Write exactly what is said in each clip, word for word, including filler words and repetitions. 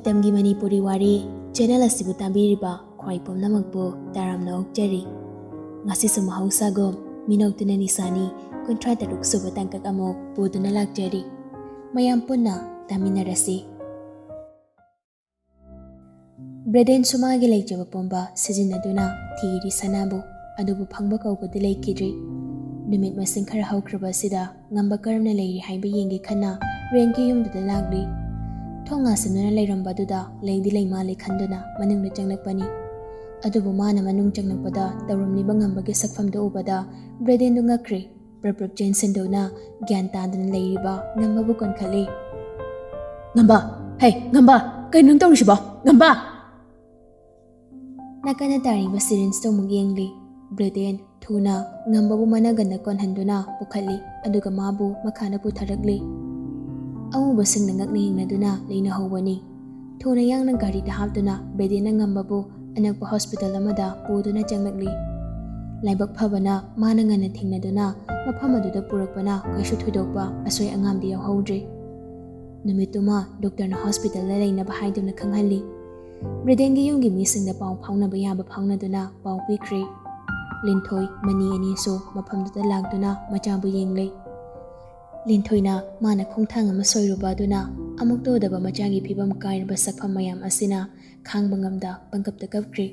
ꯃꯇꯝꯒꯤ ꯃꯅꯤꯄꯨꯔꯤ ꯋꯥꯔꯤ ꯆꯦꯅꯦꯜ ꯑꯁꯤꯕꯨ ꯇꯥꯕꯤꯔꯤꯕ ꯈ꯭ꯋꯥꯏ ꯄꯨꯝꯅꯃꯛꯄꯨ ꯇꯔꯥꯝꯅ ꯑꯣꯛꯆꯔꯤ꯫ ꯉꯁꯤꯁꯨ ꯃꯍꯧꯁꯥꯒꯨꯝ ꯃꯤꯅꯣꯛꯇꯨꯅ ꯅꯤꯁꯥꯅꯤ ꯀꯨꯟꯊ꯭ꯔꯥ ꯇꯔꯨꯛ ꯁꯨꯕ ꯇꯥꯡꯀꯛ ꯑꯃꯨꯛ ꯄꯨꯗꯨꯅ ꯂꯥꯛꯆꯔꯤ꯫ ꯃꯌꯥꯝ ꯄꯨꯟꯅ ꯇꯥꯃꯤꯟꯅꯔꯁꯤ꯫ ꯕ꯭ꯔꯦꯗꯦꯟꯁꯨ ꯃꯥꯒꯤ ꯂꯩꯖꯕ ꯄꯨꯝꯕ ꯁꯤꯖꯤꯟꯅꯗꯨꯅ ꯊꯤꯔꯤ ꯁꯅꯥꯕꯨ, ꯑꯗꯨꯕꯨ ꯐꯪꯕ ꯀꯧꯕꯗꯤ ꯂꯩꯈꯤꯗ꯭ꯔꯤ꯫ ꯅꯨꯃꯤꯠ ꯃꯁꯤꯡ ꯈꯔ ꯍꯧꯈ꯭ꯔꯕ ꯑꯁꯤꯗ ꯉꯝꯕ ꯀꯔꯝꯅ ꯂꯩꯔꯤ ꯍꯥꯏꯕ ꯌꯦꯡꯒꯦ ꯈꯟꯅ ꯔꯦꯟꯒꯤ ꯌꯨꯝꯗꯨꯗ ꯂꯥꯛꯂꯤ꯫ ꯊꯣꯡ ꯉꯥꯁꯤꯟꯗꯨꯅ ꯂꯩꯔꯝꯕꯗꯨꯗ ꯂꯩꯗꯤ ꯂꯩ ꯃꯥꯜꯂꯦ ꯈꯟꯗꯨꯅ ꯃꯅꯨꯡꯗ ꯆꯪꯂꯛꯄꯅꯤ꯫ ꯑꯗꯨꯕꯨ ꯃꯥꯅ ꯃꯅꯨꯡ ꯆꯪꯂꯛꯄꯗ ꯇꯧꯔꯝꯂꯤꯕ ꯉꯝꯕꯒꯤ ꯁꯛꯐꯝꯗꯨ ꯎꯕꯗ ꯕ꯭ꯔꯦꯗꯦꯟꯗꯨ ꯉꯛꯈ꯭ꯔꯦ꯫ ꯄ꯭ꯔꯞ ꯄ꯭ꯔꯞ ꯆꯦꯟꯁꯤꯟꯗꯨꯅ ꯒ꯭ꯌꯥꯟ ꯇꯥꯗꯅ ꯂꯩꯔꯤꯕ ꯉꯝꯕꯕꯨ ꯀꯟꯈꯠꯂꯤ꯫ "ꯉꯝꯕ! ꯍꯦ, ꯉꯝꯕ! ꯀꯩꯅꯣ ꯅꯪ ꯇꯧꯔꯤꯁꯤꯕꯣ? ꯉꯝꯕ!" ꯅꯥꯀꯟꯗ ꯇꯥꯔꯤꯕ ꯁꯤꯔꯤꯟꯁꯇꯨ ꯑꯃꯨꯛ ꯌꯦꯡꯂꯤ꯫ ꯕ꯭ꯔꯦꯗꯦꯟ ꯊꯨꯅ ꯉꯝꯕꯕꯨ ꯃꯅꯒꯟꯗ ꯀꯣꯟꯍꯟꯗꯨꯅ ꯄꯨꯈꯠꯂꯤ, ꯑꯗꯨꯒ ꯃꯥꯕꯨ ꯃꯈꯥꯗ ꯄꯨꯊꯔꯛꯂꯤ꯫ ꯑꯃꯨꯕꯁꯤꯡꯅ ꯉꯛꯅ ꯌꯦꯡꯅꯗꯨꯅ ꯂꯩꯅꯍꯧꯕꯅꯤ꯫ ꯊꯨꯅ ꯌꯥꯡꯅ ꯒꯥꯔꯤꯗ ꯍꯥꯞꯇꯨꯅ ꯕ꯭ꯔꯦꯗꯦꯟꯅ ꯉꯝꯕꯕꯨ ꯑꯅꯛꯄ ꯍꯣꯁꯄꯤꯇꯥꯜ ꯑꯃꯗ ꯄꯨꯗꯨꯅ ꯆꯪꯂꯛꯂꯤ꯫ ꯂꯥꯏꯕꯛ ꯐꯕꯅ ꯃꯥꯅ ꯉꯟꯅ ꯊꯦꯡꯅꯗꯨꯅ ꯃꯐꯝ ꯑꯗꯨꯗ ꯄꯨꯔꯛꯄꯅ ꯀꯩꯁꯨ ꯊꯣꯏꯗꯣꯛꯄ ꯑꯁꯣꯏ ꯑꯉꯥꯝꯗꯤ ꯌꯥꯎꯍꯧꯗ꯭ꯔꯦ꯫ ꯅꯨꯃꯤꯠꯇꯨꯃ ꯗꯣꯛꯇꯔꯅ ꯍꯣꯁꯄꯤꯇꯥꯜꯗ ꯂꯩꯅꯕ ꯍꯥꯏꯗꯨꯅ ꯈꯪꯍꯜꯂꯤ꯫ ꯕ꯭ꯔꯦꯗꯦꯟꯒꯤ ꯌꯨꯝꯒꯤ ꯃꯤꯁꯤꯡꯗ ꯄꯥꯎ ꯐꯥꯎꯅꯕ ꯌꯥꯕ ꯐꯥꯎꯅꯗꯨꯅ ꯄꯥꯎ ꯄꯤꯈ꯭ꯔꯦ꯫ ꯂꯤꯟꯊꯣꯏ ꯃꯅꯤ ꯑꯅꯤꯁꯨ ꯃꯐꯝꯗꯨꯗ ꯂꯥꯛꯇꯨꯅ ꯃꯆꯥꯕꯨ ꯌꯦꯡꯂꯦ꯫ ꯂꯤꯟꯊꯣꯏꯅ ꯃꯥꯅ ꯈꯣꯡꯊꯥꯡ ꯑꯃ ꯁꯣꯏꯔꯨꯕ ꯑꯗꯨꯅ ꯑꯃꯨꯛꯇ ꯎꯗꯕ ꯃꯆꯥꯒꯤ ꯐꯤꯕꯝ ꯀꯥꯏꯔꯕ ꯁꯛꯐꯝ ꯃꯌꯥꯝ ꯑꯁꯤꯅ ꯈꯥꯡꯕ ꯉꯝꯗ ꯄꯪꯀꯞꯇ ꯀꯞꯈ꯭ꯔꯦ꯫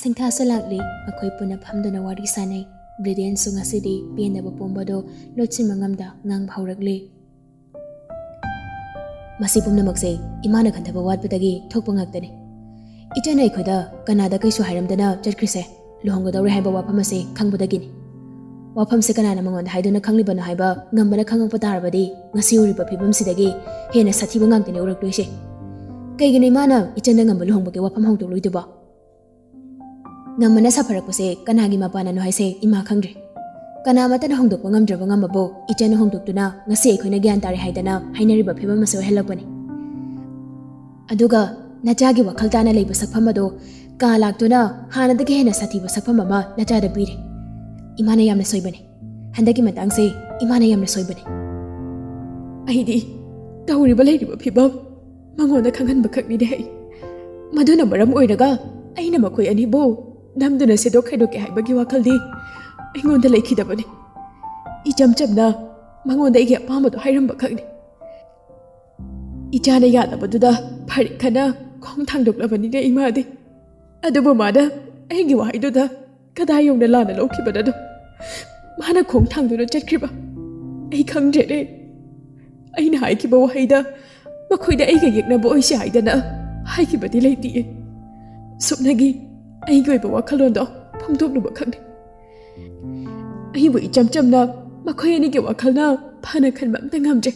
ꯁꯤꯡꯊꯥꯁꯨ ꯂꯥꯛꯂꯤ꯫ ꯃꯈꯣꯏ ꯄꯨꯟꯅ ꯐꯝꯗꯨꯅ ꯋꯥꯔꯤ ꯁꯥꯅꯩ꯫ ꯕ꯭ꯔꯦꯗꯦꯟꯁꯨ ꯉꯁꯤꯗꯤ ꯄꯦꯟꯗꯕ ꯄꯨꯝꯕꯗꯨ ꯂꯣꯠꯁꯤꯟꯕ ꯉꯝꯗ ꯉꯥꯡꯕ ꯍꯧꯔꯛꯂꯤ꯫ "ꯃꯁꯤ ꯄꯨꯝꯅꯃꯛꯁꯦ ꯏꯃꯥꯅ ꯈꯟꯊꯕ ꯋꯥꯠꯄꯗꯒꯤ ꯊꯣꯛꯄ ꯉꯥꯛꯇꯅꯤ꯫ ꯏꯆꯟ ꯑꯩꯈꯣꯏꯗ ꯀꯅꯥꯗ ꯀꯩꯁꯨ ꯍꯥꯏꯔꯝꯗꯅ ꯆꯠꯈ꯭ꯔꯤꯁꯦ ꯂꯨꯍꯣꯡꯒꯗꯧꯔꯦ ꯍꯥꯏꯕ ꯋꯥꯐꯝ ꯑꯁꯦ ꯈꯪꯕꯗꯒꯤꯅꯤ꯫ ꯋꯥꯐꯝꯁꯦ ꯀꯅꯥꯅ ꯃꯉꯣꯟꯗ ꯍꯥꯏꯗꯨꯅ ꯈꯪꯂꯤꯕꯅꯣ ꯍꯥꯏꯕ ꯉꯝꯕꯅ ꯈꯪꯉꯛꯄ ꯇꯥꯔꯕꯗꯤ ꯉꯁꯤ ꯎꯔꯤꯕ ꯐꯤꯕꯝꯁꯤꯗꯒꯤ ꯍꯦꯟꯅ ꯁꯥꯊꯤꯕ ꯉꯥꯛꯇꯅꯤ ꯎꯔꯛꯇꯣꯏꯁꯦ꯫ ꯀꯩꯒꯤꯅꯣ ꯏꯃꯥꯅ ꯏꯆꯟꯗ ꯉꯝꯕ ꯂꯨꯍꯣꯡꯕꯒꯤ ꯋꯥꯐꯝ ꯍꯧꯗꯣꯛꯂꯣꯏꯗꯨꯕꯣ? ꯉꯝꯕꯅ ꯁꯥꯐꯔꯛꯄꯁꯦ ꯀꯅꯥꯒꯤ ꯃꯄꯥꯟꯅꯅꯣ ꯍꯥꯏꯁꯦ ꯏꯃꯥ ꯈꯪꯗ꯭ꯔꯦ꯫ ꯀꯅꯥ ꯑꯃꯠꯇꯅ ꯍꯣꯡꯗꯣꯛꯄ ꯉꯝꯗ꯭ꯔꯕ ꯉꯝꯕꯕꯨ ꯏꯆꯟꯅ ꯍꯣꯡꯗꯣꯛꯇꯨꯅ ꯉꯁꯤ ꯑꯩꯈꯣꯏꯅ ꯒ꯭ꯌꯥꯟ ꯇꯥꯔꯦ ꯍꯥꯏꯗꯅ ꯍꯥꯏꯅꯔꯤꯕ ꯐꯤꯕꯝ ꯑꯁꯤ ꯑꯣꯏꯍꯜꯂꯛꯄꯅꯤ꯫ ꯑꯗꯨꯒ ꯅꯆꯥꯒꯤ ꯋꯥꯈꯜ ꯇꯥꯅ ꯂꯩꯕ ꯁꯛꯐꯝ ꯑꯗꯣ ꯀꯥ ꯂꯥꯛꯇꯨꯅ ꯍꯥꯟꯅꯗꯒꯤ ꯍꯦꯟꯅ ꯁꯥꯊꯤꯕ ꯁꯛꯐꯝ ꯑꯃ ꯅꯆꯥꯗ ꯄꯤꯔꯦ꯫ ꯏꯃꯥꯅ ꯌꯥꯝꯅ ꯁꯣꯏꯕꯅꯦ꯫ ꯍꯟꯗꯛꯀꯤ ꯃꯇꯥꯡꯁꯦ ꯏꯃꯥꯅ ꯌꯥꯝꯅ ꯁꯣꯏꯕꯅꯦ꯫ ꯑꯩꯗꯤ ꯇꯧꯔꯤꯕ ꯂꯩꯔꯤꯕ ꯐꯤꯕꯝ ꯃꯉꯣꯟꯗ ꯈꯪꯍꯟꯕ ꯈꯛꯅꯤꯅꯦ ꯑꯩ꯫ ꯃꯗꯨꯅ ꯃꯔꯝ ꯑꯣꯏꯔꯒ ꯑꯩꯅ ꯃꯈꯣꯏ ꯑꯅꯤꯕꯨ ꯅꯝꯗꯨꯅ ꯁꯦꯗꯣꯛ ꯈꯥꯏꯗꯣꯛꯀꯦ ꯍꯥꯏꯕꯒꯤ ꯋꯥꯈꯜꯗꯤ ꯑꯩꯉꯣꯟꯗ ꯂꯩꯈꯤꯗꯕꯅꯤ꯫ ꯏꯆꯝ ꯆꯝꯅ ꯃꯉꯣꯟꯗ ꯑꯩꯒꯤ ꯑꯄꯥꯝꯕꯗꯣ ꯍꯥꯏꯔꯝꯕ ꯈꯛꯅꯤ꯫ ꯏꯆꯥꯅ ꯌꯥꯗꯕꯗꯨꯗ ꯐꯔꯦ ꯈꯟꯅ ꯈꯣꯡ ꯊꯥꯡꯗꯣꯛꯂꯕꯅꯤꯅꯦ ꯏꯃꯥꯗꯤ꯫ ꯑꯗꯨꯕꯨ ꯃꯥꯅ ꯑꯩꯒꯤ ꯋꯥꯍꯩꯗꯨꯗ ꯀꯗꯥꯏ ꯌꯧꯅ ꯂꯥꯟꯅ ꯂꯧꯈꯤꯕꯅꯣ? ꯃꯥꯅ ꯈꯣꯡ ꯊꯥꯡꯗꯨꯅ ꯆꯠꯈ꯭ꯔꯤꯕ ꯑꯩ ꯈꯪꯗ꯭ꯔꯦꯅꯦ꯫ ꯑꯩꯅ ꯍꯥꯏꯈꯤꯕ ꯋꯥꯍꯩꯗ ꯃꯈꯣꯏꯗ ꯑꯩꯒ ꯌꯦꯛꯅꯕ ꯑꯣꯏꯁꯤ ꯍꯥꯏꯗꯅ ꯍꯥꯏꯈꯤꯕꯗꯤ ꯂꯩꯇꯤꯌꯦ꯫ ꯁꯨꯞꯅꯒꯤ ꯑꯩꯒꯤ ꯑꯣꯏꯕ ꯋꯥꯈꯜꯂꯣꯟꯗꯣ ꯐꯣꯡꯗꯣꯛꯂꯨꯕ ꯈꯛꯅꯤ꯫ ꯑꯩꯕꯨ ꯏꯆꯝ ꯆꯝꯅ ꯃꯈꯣꯏ ꯑꯅꯤꯒꯤ ꯋꯥꯈꯜꯅ ꯐꯅ ꯈꯟꯕ ꯑꯝꯇ ꯉꯝꯗ꯭ꯔꯦ꯫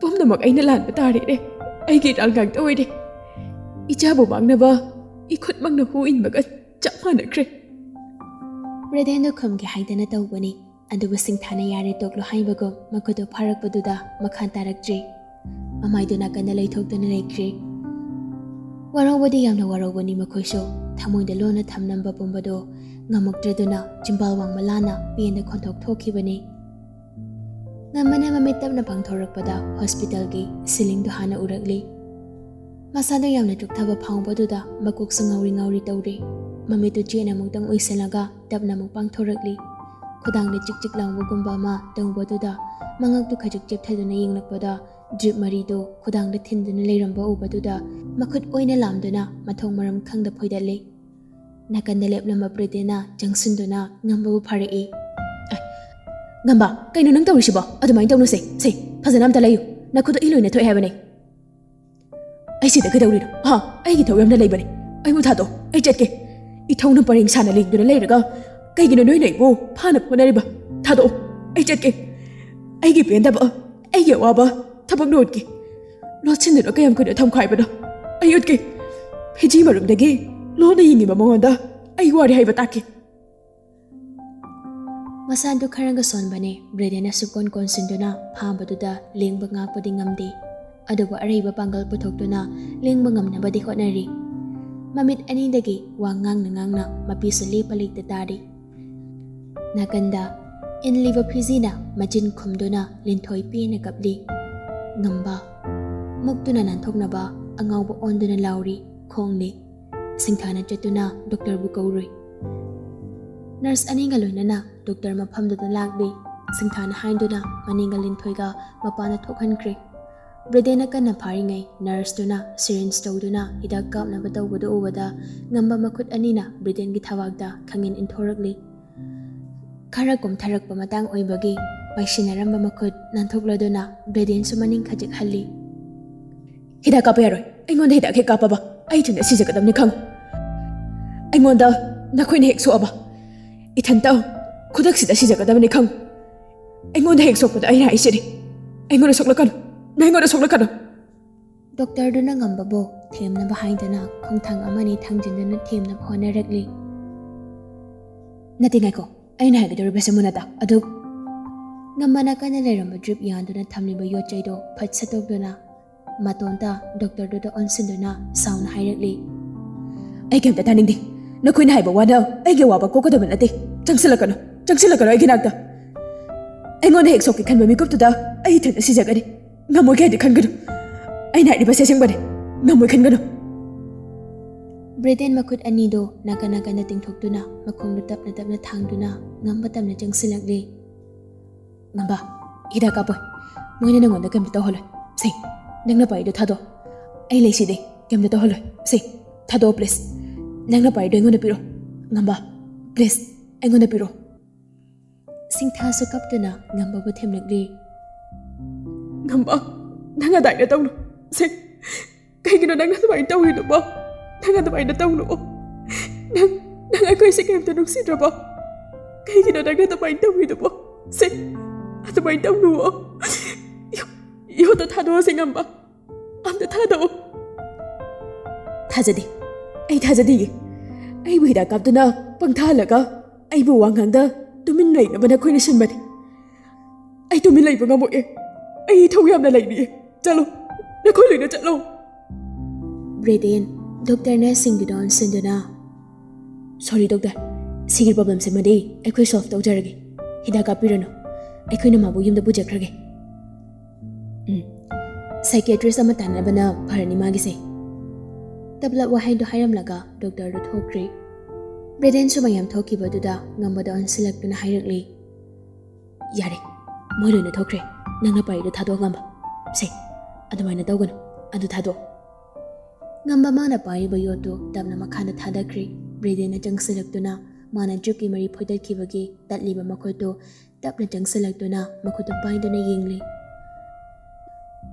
ꯄꯨꯝꯅꯃꯛ ꯑꯩꯅ ꯂꯥꯟꯕ ꯇꯥꯔꯦꯅꯦ꯫ ꯑꯩꯒꯤ ꯏꯔꯥꯜ ꯉꯥꯛꯇ ꯑꯣꯏꯔꯦ꯫ ꯏꯆꯥꯕꯨ ꯃꯥꯡꯅꯕ ꯏꯈꯨꯠꯃꯛꯅ ꯍꯨ ꯏꯟꯕꯒ ꯆꯞ ꯃꯥꯟꯅꯈ꯭ꯔꯦ꯫ ꯕ꯭ꯔꯦꯗꯦꯟꯗꯣ ꯈꯨꯝꯒꯦ ꯍꯥꯏꯗꯅ ꯇꯧꯕꯅꯤ, ꯑꯗꯨꯕꯨ ꯁꯤꯡꯊꯥꯅ ꯌꯥꯔꯦ ꯇꯣꯛꯂꯣ ꯍꯥꯏꯕꯒꯨꯝ ꯃꯈꯨꯠꯇꯨ ꯐꯥꯔꯛꯄꯗꯨꯗ ꯃꯈꯥ ꯇꯥꯔꯛꯇ꯭ꯔꯦ꯫ ꯃꯃꯥꯏꯗꯨ ꯅꯥꯀꯟꯗ ꯂꯩꯊꯣꯛꯇꯨꯅ ꯂꯩꯈ꯭ꯔꯦ꯫ ꯋꯥꯔꯧꯕꯗꯤ ꯌꯥꯝꯅ ꯋꯥꯔꯧꯕꯅꯤ ꯃꯈꯣꯏꯁꯨ꯫ ꯊꯃꯣꯏꯗ ꯂꯣꯟꯅ ꯊꯝꯂꯝꯕ ꯄꯨꯝꯕꯗꯣ ꯉꯝꯃꯛꯇ꯭ꯔꯗꯨꯅ ꯆꯤꯝꯕꯥꯜ ꯋꯥꯡꯃ ꯂꯥꯟꯅ ꯄꯦꯟꯗ ꯈꯣꯟꯊꯣꯛ ꯊꯣꯛꯈꯤꯕꯅꯤ꯫ ꯉꯝꯕꯅ ꯃꯃꯤꯠ ꯇꯞꯅ ꯄꯥꯡꯊꯣꯔꯛꯄꯗ ꯍꯣꯁꯄꯤꯇꯥꯜꯒꯤ ꯁꯤꯂꯤꯡꯗꯨ ꯍꯥꯟꯅ ꯎꯔꯛꯂꯤ꯫ ꯃꯁꯥꯗ ꯌꯥꯝꯅ ꯆꯣꯛꯊꯕ ꯐꯥꯎꯕꯗꯨꯗ ꯃꯀꯣꯛꯁꯨ ꯉꯥꯎꯔꯤ ꯉꯥꯎꯔꯤ ꯇꯧꯔꯤ꯫ ꯃꯃꯤꯠꯇꯨ ꯆꯦꯠꯅ ꯑꯃꯨꯛꯇꯪ ꯎꯏꯁꯤꯜꯂꯒ ꯇꯞꯅ ꯑꯃꯨꯛ ꯄꯥꯡꯊꯣꯔꯛꯂꯤ꯫ ꯈꯨꯗꯥꯡꯗ ꯆꯤꯛ ꯆꯤꯛ ꯂꯥꯎꯕꯒꯨꯝꯕ ꯑꯃ ꯇꯧꯕꯗꯨꯗ ꯃꯉꯛꯇꯨ ꯈꯖꯤꯛ ꯆꯦꯞꯊꯗꯨꯅ ꯌꯦꯡꯂꯛꯄꯗ ꯗ꯭ꯔꯤꯞ ꯃꯔꯤꯗꯨ ꯈꯨꯗꯥꯡꯗ ꯊꯤꯟꯗꯨꯅ ꯂꯩꯔꯝꯕ ꯎꯕꯗꯨꯗ ꯃꯈꯨꯠ ꯑꯣꯏꯅ ꯂꯥꯝꯗꯨꯅ ꯃꯊꯣꯡ ꯃꯔꯝ ꯈꯪꯗ ꯐꯣꯏꯗꯠꯂꯤ꯫ ꯅꯥꯀꯟꯗ ꯂꯦꯞꯂꯝꯕ ꯕ꯭ꯔꯦꯗꯦꯟꯅ ꯆꯪꯁꯤꯟꯗꯨꯅ ꯉꯝꯕꯕꯨ ꯐꯥꯔꯛꯏ꯫ "ꯑꯦ, ꯉꯝꯕ, ꯀꯩꯅꯣ ꯅꯪ ꯇꯧꯔꯤꯁꯤꯕꯣ? ꯑꯗꯨꯃꯥꯏꯅ ꯇꯧꯅꯨꯁꯦ꯫ ꯁꯦ, ꯐꯖꯅ ꯑꯝꯇ ꯂꯩꯌꯨ꯫ ꯅꯈꯨꯠꯇꯣ ꯏ ꯂꯣꯏꯅ ꯊꯣꯛꯑꯦ ꯍꯥꯏꯕꯅꯦ꯫" "ꯑꯩ ꯁꯤꯗ ꯀꯩꯗꯧꯔꯤꯅꯣ? ꯍꯥ? ꯑꯩꯒꯤ ꯊꯧ ꯌꯥꯝꯅ ꯂꯩꯕꯅꯦ꯫ ꯑꯩꯕꯨ ꯊꯥꯗꯣꯛꯑꯣ꯫ ꯑꯩ ꯆꯠꯀꯦ꯫ ꯏꯊꯧꯅ ꯄꯔꯦꯡ ꯁꯥꯅ ꯂꯦꯡꯗꯨꯅ ꯂꯩꯔꯒ ꯀꯩꯒꯤꯅꯣ ꯅꯣꯏꯅ ꯑꯩꯕꯨ ꯐꯥꯅꯕ ꯍꯣꯠꯅꯔꯤꯕ? ꯊꯥꯗꯣꯛꯑꯣ꯫ ꯑꯩ ꯆꯠꯀꯦ꯫ ꯑꯩꯒꯤ ꯄꯦꯟꯗꯕ, ꯑꯩꯒꯤ ꯑꯋꯥꯕ ꯊꯕꯛ ꯂꯣꯠꯀꯦ꯫ ꯂꯣꯠꯁꯤꯟꯗꯨꯅ ꯀꯌꯥꯝ ꯀꯨꯏꯅ ꯊꯝꯈꯣ ꯍꯥꯏꯕꯅꯣ? ꯑꯩ ꯎꯠꯀꯦ꯫ ꯐꯤꯖꯤ ꯃꯔꯨꯝꯗꯒꯤ ꯂꯣꯟꯅ ꯌꯦꯡꯉꯤꯕ ꯃꯉꯣꯟꯗ ꯑꯩ ꯋꯥꯔꯦ ꯍꯥꯏꯕ ꯇꯥꯛꯀꯦ꯫" ꯃꯁꯥꯗꯨ ꯈꯔꯒ ꯁꯣꯟꯕꯅꯦ꯫ ꯕ꯭ꯔꯦꯗꯦꯟꯅ ꯁꯨꯛꯀꯣꯟ ꯀꯣꯟꯁꯤꯟꯗꯨꯅ ꯐꯥꯕꯗꯨꯗ ꯂꯦꯡꯕ ꯉꯥꯛꯄꯗꯤ ꯉꯝꯗꯦ꯫ ꯑꯗꯨꯕꯨ ꯑꯔꯩꯕ ꯄꯥꯡꯒꯜ ꯄꯨꯊꯣꯛꯇꯨꯅ ꯂꯦꯡꯕ ꯉꯝꯅꯕꯗꯤ ꯍꯣꯠꯅꯔꯤ꯫ ꯃꯃꯤꯠ ꯑꯅꯤꯗꯒꯤ ꯋꯥ ꯉꯥꯡꯅ ꯉꯥꯡꯅ ꯃꯄꯤꯁꯨ ꯂꯦꯞꯄ ꯂꯩꯇ ꯇꯥꯔꯤ꯫ ꯅꯥꯀꯟꯗ ꯏꯟꯂꯤꯕ ꯐꯤꯖꯤꯅ ꯃꯆꯤꯟ ꯈꯨꯝꯗꯨꯅ ꯂꯤꯟꯊꯣꯏ ꯄꯦꯟꯅ ꯀꯞꯂꯤ꯫ "ꯉꯝꯕ, ꯃꯨꯛꯇꯨꯅ ꯅꯥꯟꯊꯣꯛꯅꯕ ꯑꯉꯥꯎꯕ ꯑꯣꯟꯗꯨꯅ ꯂꯥꯎꯔꯤ, ꯈꯣꯡꯂꯤ꯫ ꯁꯤꯡꯊꯥꯅ ꯆꯠꯇꯨꯅ ꯗꯣꯛꯇꯔꯕꯨ ꯀꯧꯔꯨꯏ꯫ ꯅꯔꯁ ꯑꯅꯤꯒ ꯂꯣꯏꯅꯅ ꯗꯣꯛꯇꯔ ꯃꯐꯝꯗꯨꯗ ꯂꯥꯛꯂꯤ꯫ ꯁꯤꯡꯊꯥꯅ ꯍꯥꯏꯗꯨꯅ ꯃꯅꯤꯡꯒ ꯂꯤꯟꯊꯣꯏꯒ ꯃꯄꯥꯟꯗ ꯊꯣꯛꯍꯟꯈ꯭ꯔꯦ꯫ ꯕ꯭ꯔꯤꯗꯦꯟꯅ ꯀꯟꯅ ꯐꯥꯔꯤꯉꯩ ꯅꯔꯁꯇꯨꯅ ꯁꯤꯔꯤꯟꯖ ꯇꯧꯗꯨꯅ ꯍꯤꯗꯥꯛ ꯀꯥꯞꯅꯕ ꯇꯧꯕꯗꯨ ꯎꯕꯗ ꯉꯝꯕ ꯃꯈꯨꯠ ꯑꯅꯤꯅ ꯕ꯭ꯔꯤꯗꯦꯟꯒꯤ ꯊꯕꯥꯛꯇ ꯈꯪꯏꯟ ꯏꯟꯊꯣꯔꯛꯂꯤ꯫ ꯈꯔ ꯀꯨꯝꯊꯔꯛꯄ ꯃꯇꯥꯡ ꯑꯣꯏꯕꯒꯤ ꯄꯥꯏꯁꯤꯟꯅꯔꯝꯕ ꯃꯈꯨꯠ ꯅꯥꯟꯊꯣꯛꯂꯗꯨꯅ ꯕ꯭ꯔꯤꯗꯦꯟꯁꯨ ꯃꯅꯤꯡ ꯈꯖꯤꯛ ꯍꯜꯂꯤ꯫ "ꯍꯤꯗꯥꯛ ꯀꯥꯞꯄ ꯌꯥꯔꯣꯏ꯫ ꯑꯩꯉꯣꯟꯗ ꯍꯤꯗꯥꯛ ꯍꯦꯛ ꯀꯥꯞꯄꯕ ꯑꯩ ꯊꯨꯅ ꯁꯤꯖꯒꯗꯕꯅꯤ ꯈꯪꯉꯨ꯫ ꯑꯩꯉꯣꯟꯗ ꯅꯈꯣꯏꯅ ꯍꯦꯛ ꯁꯣꯛꯑꯕ ꯏꯊꯟꯇ ꯈꯨꯗꯛꯁꯤꯗ ꯁꯤꯖꯒꯗꯕꯅꯤ ꯈꯪꯉꯨ꯫ ꯑꯩꯉꯣꯟꯗ ꯍꯦꯛ ꯁꯣꯛꯄꯗ ꯑꯩꯅ ꯍꯥꯏꯁꯤꯅꯤ, ꯑꯩꯉꯣꯟꯗ ꯁꯣꯛꯂꯛꯀꯅꯨ, ꯅꯪ ꯑꯩꯉꯣꯟꯗ ꯁꯣꯛꯂꯛꯀꯅꯨ!" ꯗꯣꯛꯇꯔꯗꯨꯅ ꯉꯝꯕꯕꯨ ꯊꯦꯝꯅꯕ ꯍꯥꯏꯗꯅ ꯈꯣꯡꯊꯥꯡ ꯑꯃꯅꯤ ꯊꯥꯡꯖꯤꯟꯗꯨꯅ ꯊꯦꯝꯅꯕ ꯍꯣꯠꯅꯔꯛꯂꯤ꯫ "ꯅꯠꯇꯦ, ꯉꯥꯏꯈꯣ, ꯑꯩꯅ ꯍꯥꯏꯒꯗꯧꯔꯤꯕꯁꯦ ꯃꯨꯟꯅ ꯇꯥ꯫ ꯑꯗꯨ..." ꯉꯝꯕ ꯅꯥꯀꯟꯗ ꯂꯩꯔꯝꯕ ꯗ꯭ꯔꯤꯞ ꯌꯥꯟꯗꯨꯅ ꯊꯝꯂꯤꯕ ꯌꯣꯠ ꯆꯩꯗꯣ ꯐꯠ ꯁꯠꯇꯣꯛꯇꯨꯅ ꯃꯇꯣꯟꯗ ꯗꯣꯛꯇꯔꯗꯨꯗ ꯑꯣꯟꯁꯤꯟꯗꯨꯅ ꯁꯥꯎꯅ ꯍꯥꯏꯔꯛꯂꯤ꯫ "ꯑꯩ ꯀꯩꯝꯇ ꯇꯥꯅꯤꯡꯗꯦ꯫ ꯅꯈꯣꯏꯅ ꯍꯥꯏꯕ ꯋꯥꯅ ꯑꯩꯒꯤ ꯑꯋꯥꯕ ꯀꯣꯛꯀꯗꯕ ꯅꯠꯇꯦ꯫ ꯆꯪꯁꯤꯜꯂꯛꯀꯅꯨ, ꯆꯪꯁꯤꯜꯂꯛꯀꯅꯨ ꯑꯩꯒꯤ ꯅꯥꯛꯇ꯫ ꯑꯩꯉꯣꯟꯗ ꯍꯦꯛ ꯁꯣꯛꯀꯦ ꯈꯟꯕ ꯃꯤꯀꯨꯞꯇꯨꯗ ꯑꯩ ꯏꯊꯟꯇ ꯁꯤꯖꯒꯅꯤ꯫ ꯉꯝꯃꯣꯏꯒꯦ ꯍꯥꯏꯗꯤ ꯈꯟꯒꯅꯨ꯫ ꯑꯩꯅ ꯍꯥꯏꯔꯤꯕꯁꯦ ꯑꯁꯦꯡꯕꯅꯤ꯫ ꯉꯝꯃꯣꯏ ꯈꯟꯒꯅꯨ꯫" ꯕ꯭ꯔꯤꯗꯦꯟ ꯃꯈꯨꯠ ꯑꯅꯤꯗꯣ ꯅꯥꯀꯟ ꯅꯥꯀꯟꯗ ꯇꯤꯡꯊꯣꯛꯇꯨꯅ ꯃꯈꯣꯡꯗꯨ ꯇꯞꯅ ꯇꯞꯅ ꯊꯥꯡꯗꯨꯅ ꯉꯝꯕ ꯇꯞꯅ ꯆꯪꯁꯤꯜꯂꯛꯂꯤ꯫ "ꯉꯝꯕ, ꯍꯤꯗꯥꯛ ꯀꯥꯞꯄꯣꯏ꯫ ꯃꯣꯏꯅ ꯅꯪꯉꯣꯟꯗ ꯀꯩꯝꯇ ꯇꯧꯍꯜꯂꯣꯏ꯫ ꯁꯦ, ꯅꯪꯅ ꯄꯥꯏꯔꯤꯗꯣ ꯊꯥꯗꯣꯛ꯫ ꯑꯩ ꯂꯩꯁꯤꯗꯤ, ꯀꯩꯝꯇ ꯇꯧꯍꯜꯂꯣꯏ꯫ ꯁꯦ, ꯊꯥꯗꯣꯛꯑꯣ please꯫ ꯅꯪꯅ ꯄꯥꯏꯔꯤꯗꯣ ꯑꯩꯉꯣꯟꯗ ꯄꯤꯔꯛꯑꯣ꯫ ꯉꯝꯕ, please, ꯑꯩꯉꯣꯟꯗ ꯄꯤꯔꯛꯑꯣ꯫" ꯁꯤꯡꯊꯥꯁꯨ ꯀꯞꯇꯨꯅ ꯉꯝꯕꯕꯨ ꯊꯦꯝꯂꯛꯂꯤ꯫ "ꯉꯝꯕ, ꯅꯪ ꯑꯗꯥꯏꯅ ꯇꯧꯅꯨ꯫ ꯁꯦ, ꯀꯩꯒꯤꯅꯣ ꯅꯪꯅ ꯑꯗꯨꯃꯥꯏꯅ ꯇꯧꯔꯤꯗꯨꯕꯣ? ꯅꯪ ꯑꯗꯨꯃꯥꯏꯅ ꯇꯧꯅꯨ꯫ ꯅꯪ, ꯅꯪ ꯑꯩꯈꯣꯏꯁꯦ ꯀꯩꯝꯇ ꯅꯨꯡꯁꯤꯗ꯭ꯔꯕꯣ? ꯀꯩꯒꯤꯅꯣ ꯅꯪꯅ ꯑꯗꯨꯃꯥꯏꯅ ꯇꯧꯔꯤꯗꯨꯕꯣ? ꯁꯦ, ꯑꯗꯨꯃꯥꯏꯅ ꯇꯧꯅꯨ꯫ ꯌꯣ-, ꯌꯣꯠꯇꯣ ꯊꯥꯗꯣꯛꯑꯁꯦ, ꯉꯝꯕ꯫ ꯑꯝꯇ ꯊꯥꯗꯣꯛꯑꯣ꯫" "ꯊꯥꯖꯗꯦ꯫ ꯑꯩ ꯊꯥꯖꯗꯤꯌꯦ꯫ ꯑꯩꯕꯨ ꯍꯤꯗꯥꯛ ꯀꯥꯞꯇꯨꯅ ꯄꯪꯊꯥꯍꯜꯂꯒ ꯑꯩꯕꯨ ꯋꯥ ꯉꯥꯡꯗ ꯇꯨꯃꯤꯟ ꯂꯩꯅꯕ ꯅꯈꯣꯏꯅ ꯁꯤꯟꯕꯅꯤ꯫ ꯑꯩ ꯇꯨꯃꯤꯟ ꯂꯩꯕ ꯉꯝꯃꯣꯏꯌꯦ꯫ ꯑꯩ ꯏꯊꯧ ꯌꯥꯝꯅ ꯂꯩꯔꯤꯌꯦ꯫ ꯆꯠꯂꯣ, ꯅꯈꯣꯏ ꯂꯣꯏꯅ ꯆꯠꯂꯣ꯫" ꯕ꯭ꯔꯤꯗꯦꯟ ꯗꯣꯛꯇꯔ ꯅꯔꯁꯁꯤꯡꯗꯨꯗ ꯑꯣꯟꯁꯤꯟꯗꯨꯅ, "Sorry ꯗꯣꯛꯇꯔ, ꯁꯤꯒꯤ problemꯁꯤꯃꯗꯤ ꯑꯩꯈꯣꯏ solve ꯇꯧꯖꯔꯒꯦ꯫ ꯍꯤꯗꯥꯛ ꯀꯥꯞꯄꯤꯔꯅꯨ, ꯑꯩꯈꯣꯏꯅ ꯃꯥꯕꯨ ꯌꯨꯝꯗ ꯄꯨꯖꯈ꯭ꯔꯒꯦ꯫" "ꯎꯝ, "ꯁꯥꯏꯀꯤꯌꯥꯇ꯭ꯔꯤꯁ ꯑꯃ ꯇꯥꯟꯅꯕꯅ ꯐꯔꯅꯤ ꯃꯥꯒꯤꯁꯦ"꯫ ꯇꯞꯂꯞ ꯋꯥꯍꯩꯗꯨ ꯍꯥꯏꯔꯝꯂꯒ ꯗꯣꯛꯇꯔꯗꯨ ꯊꯣꯛꯈ꯭ꯔꯦ꯫ ꯕ꯭ꯔꯦꯗꯦꯟꯁꯨ ꯃꯌꯥꯝ ꯊꯣꯛꯈꯤꯕꯗꯨꯗ ꯉꯝꯕꯗ ꯑꯣꯟꯁꯤꯜꯂꯛꯇꯨꯅ ꯍꯥꯏꯔꯛꯂꯤ, "ꯌꯥꯔꯦ, ꯃꯣꯏ ꯂꯣꯏꯅ ꯊꯣꯛꯈ꯭ꯔꯦ꯫ ꯅꯪꯅ ꯄꯥꯏꯔꯤꯗꯣ ꯊꯥꯗꯣꯛꯑꯣ, ꯉꯝꯕ꯫ ꯁꯦ, ꯑꯗꯨꯃꯥꯏꯅ ꯇꯧꯒꯅꯨ, ꯑꯗꯨ ꯊꯥꯗꯣꯛꯑꯣ"꯫ ꯉꯝꯕ ꯃꯥꯅ ꯄꯥꯏꯔꯤꯕ ꯌꯣꯠꯇꯨ ꯇꯞꯅ ꯃꯈꯥꯗ ꯊꯥꯗꯈ꯭ꯔꯦ꯫ ꯕ꯭ꯔꯦꯗꯦꯟꯅ ꯆꯪꯁꯤꯜꯂꯛꯇꯨꯅ ꯃꯥꯅ ꯗ꯭ꯔꯤꯞꯀꯤ ꯃꯔꯤ ꯐꯣꯏꯗꯠꯈꯤꯕꯒꯤ ꯇꯠꯂꯤꯕ ꯃꯈꯨꯠꯇꯨ ꯇꯞꯅ ꯆꯪꯁꯤꯜꯂꯛꯇꯨꯅ ꯃꯈꯨꯠꯇꯨ ꯄꯥꯏꯗꯨꯅ ꯌꯦꯡꯂꯤ꯫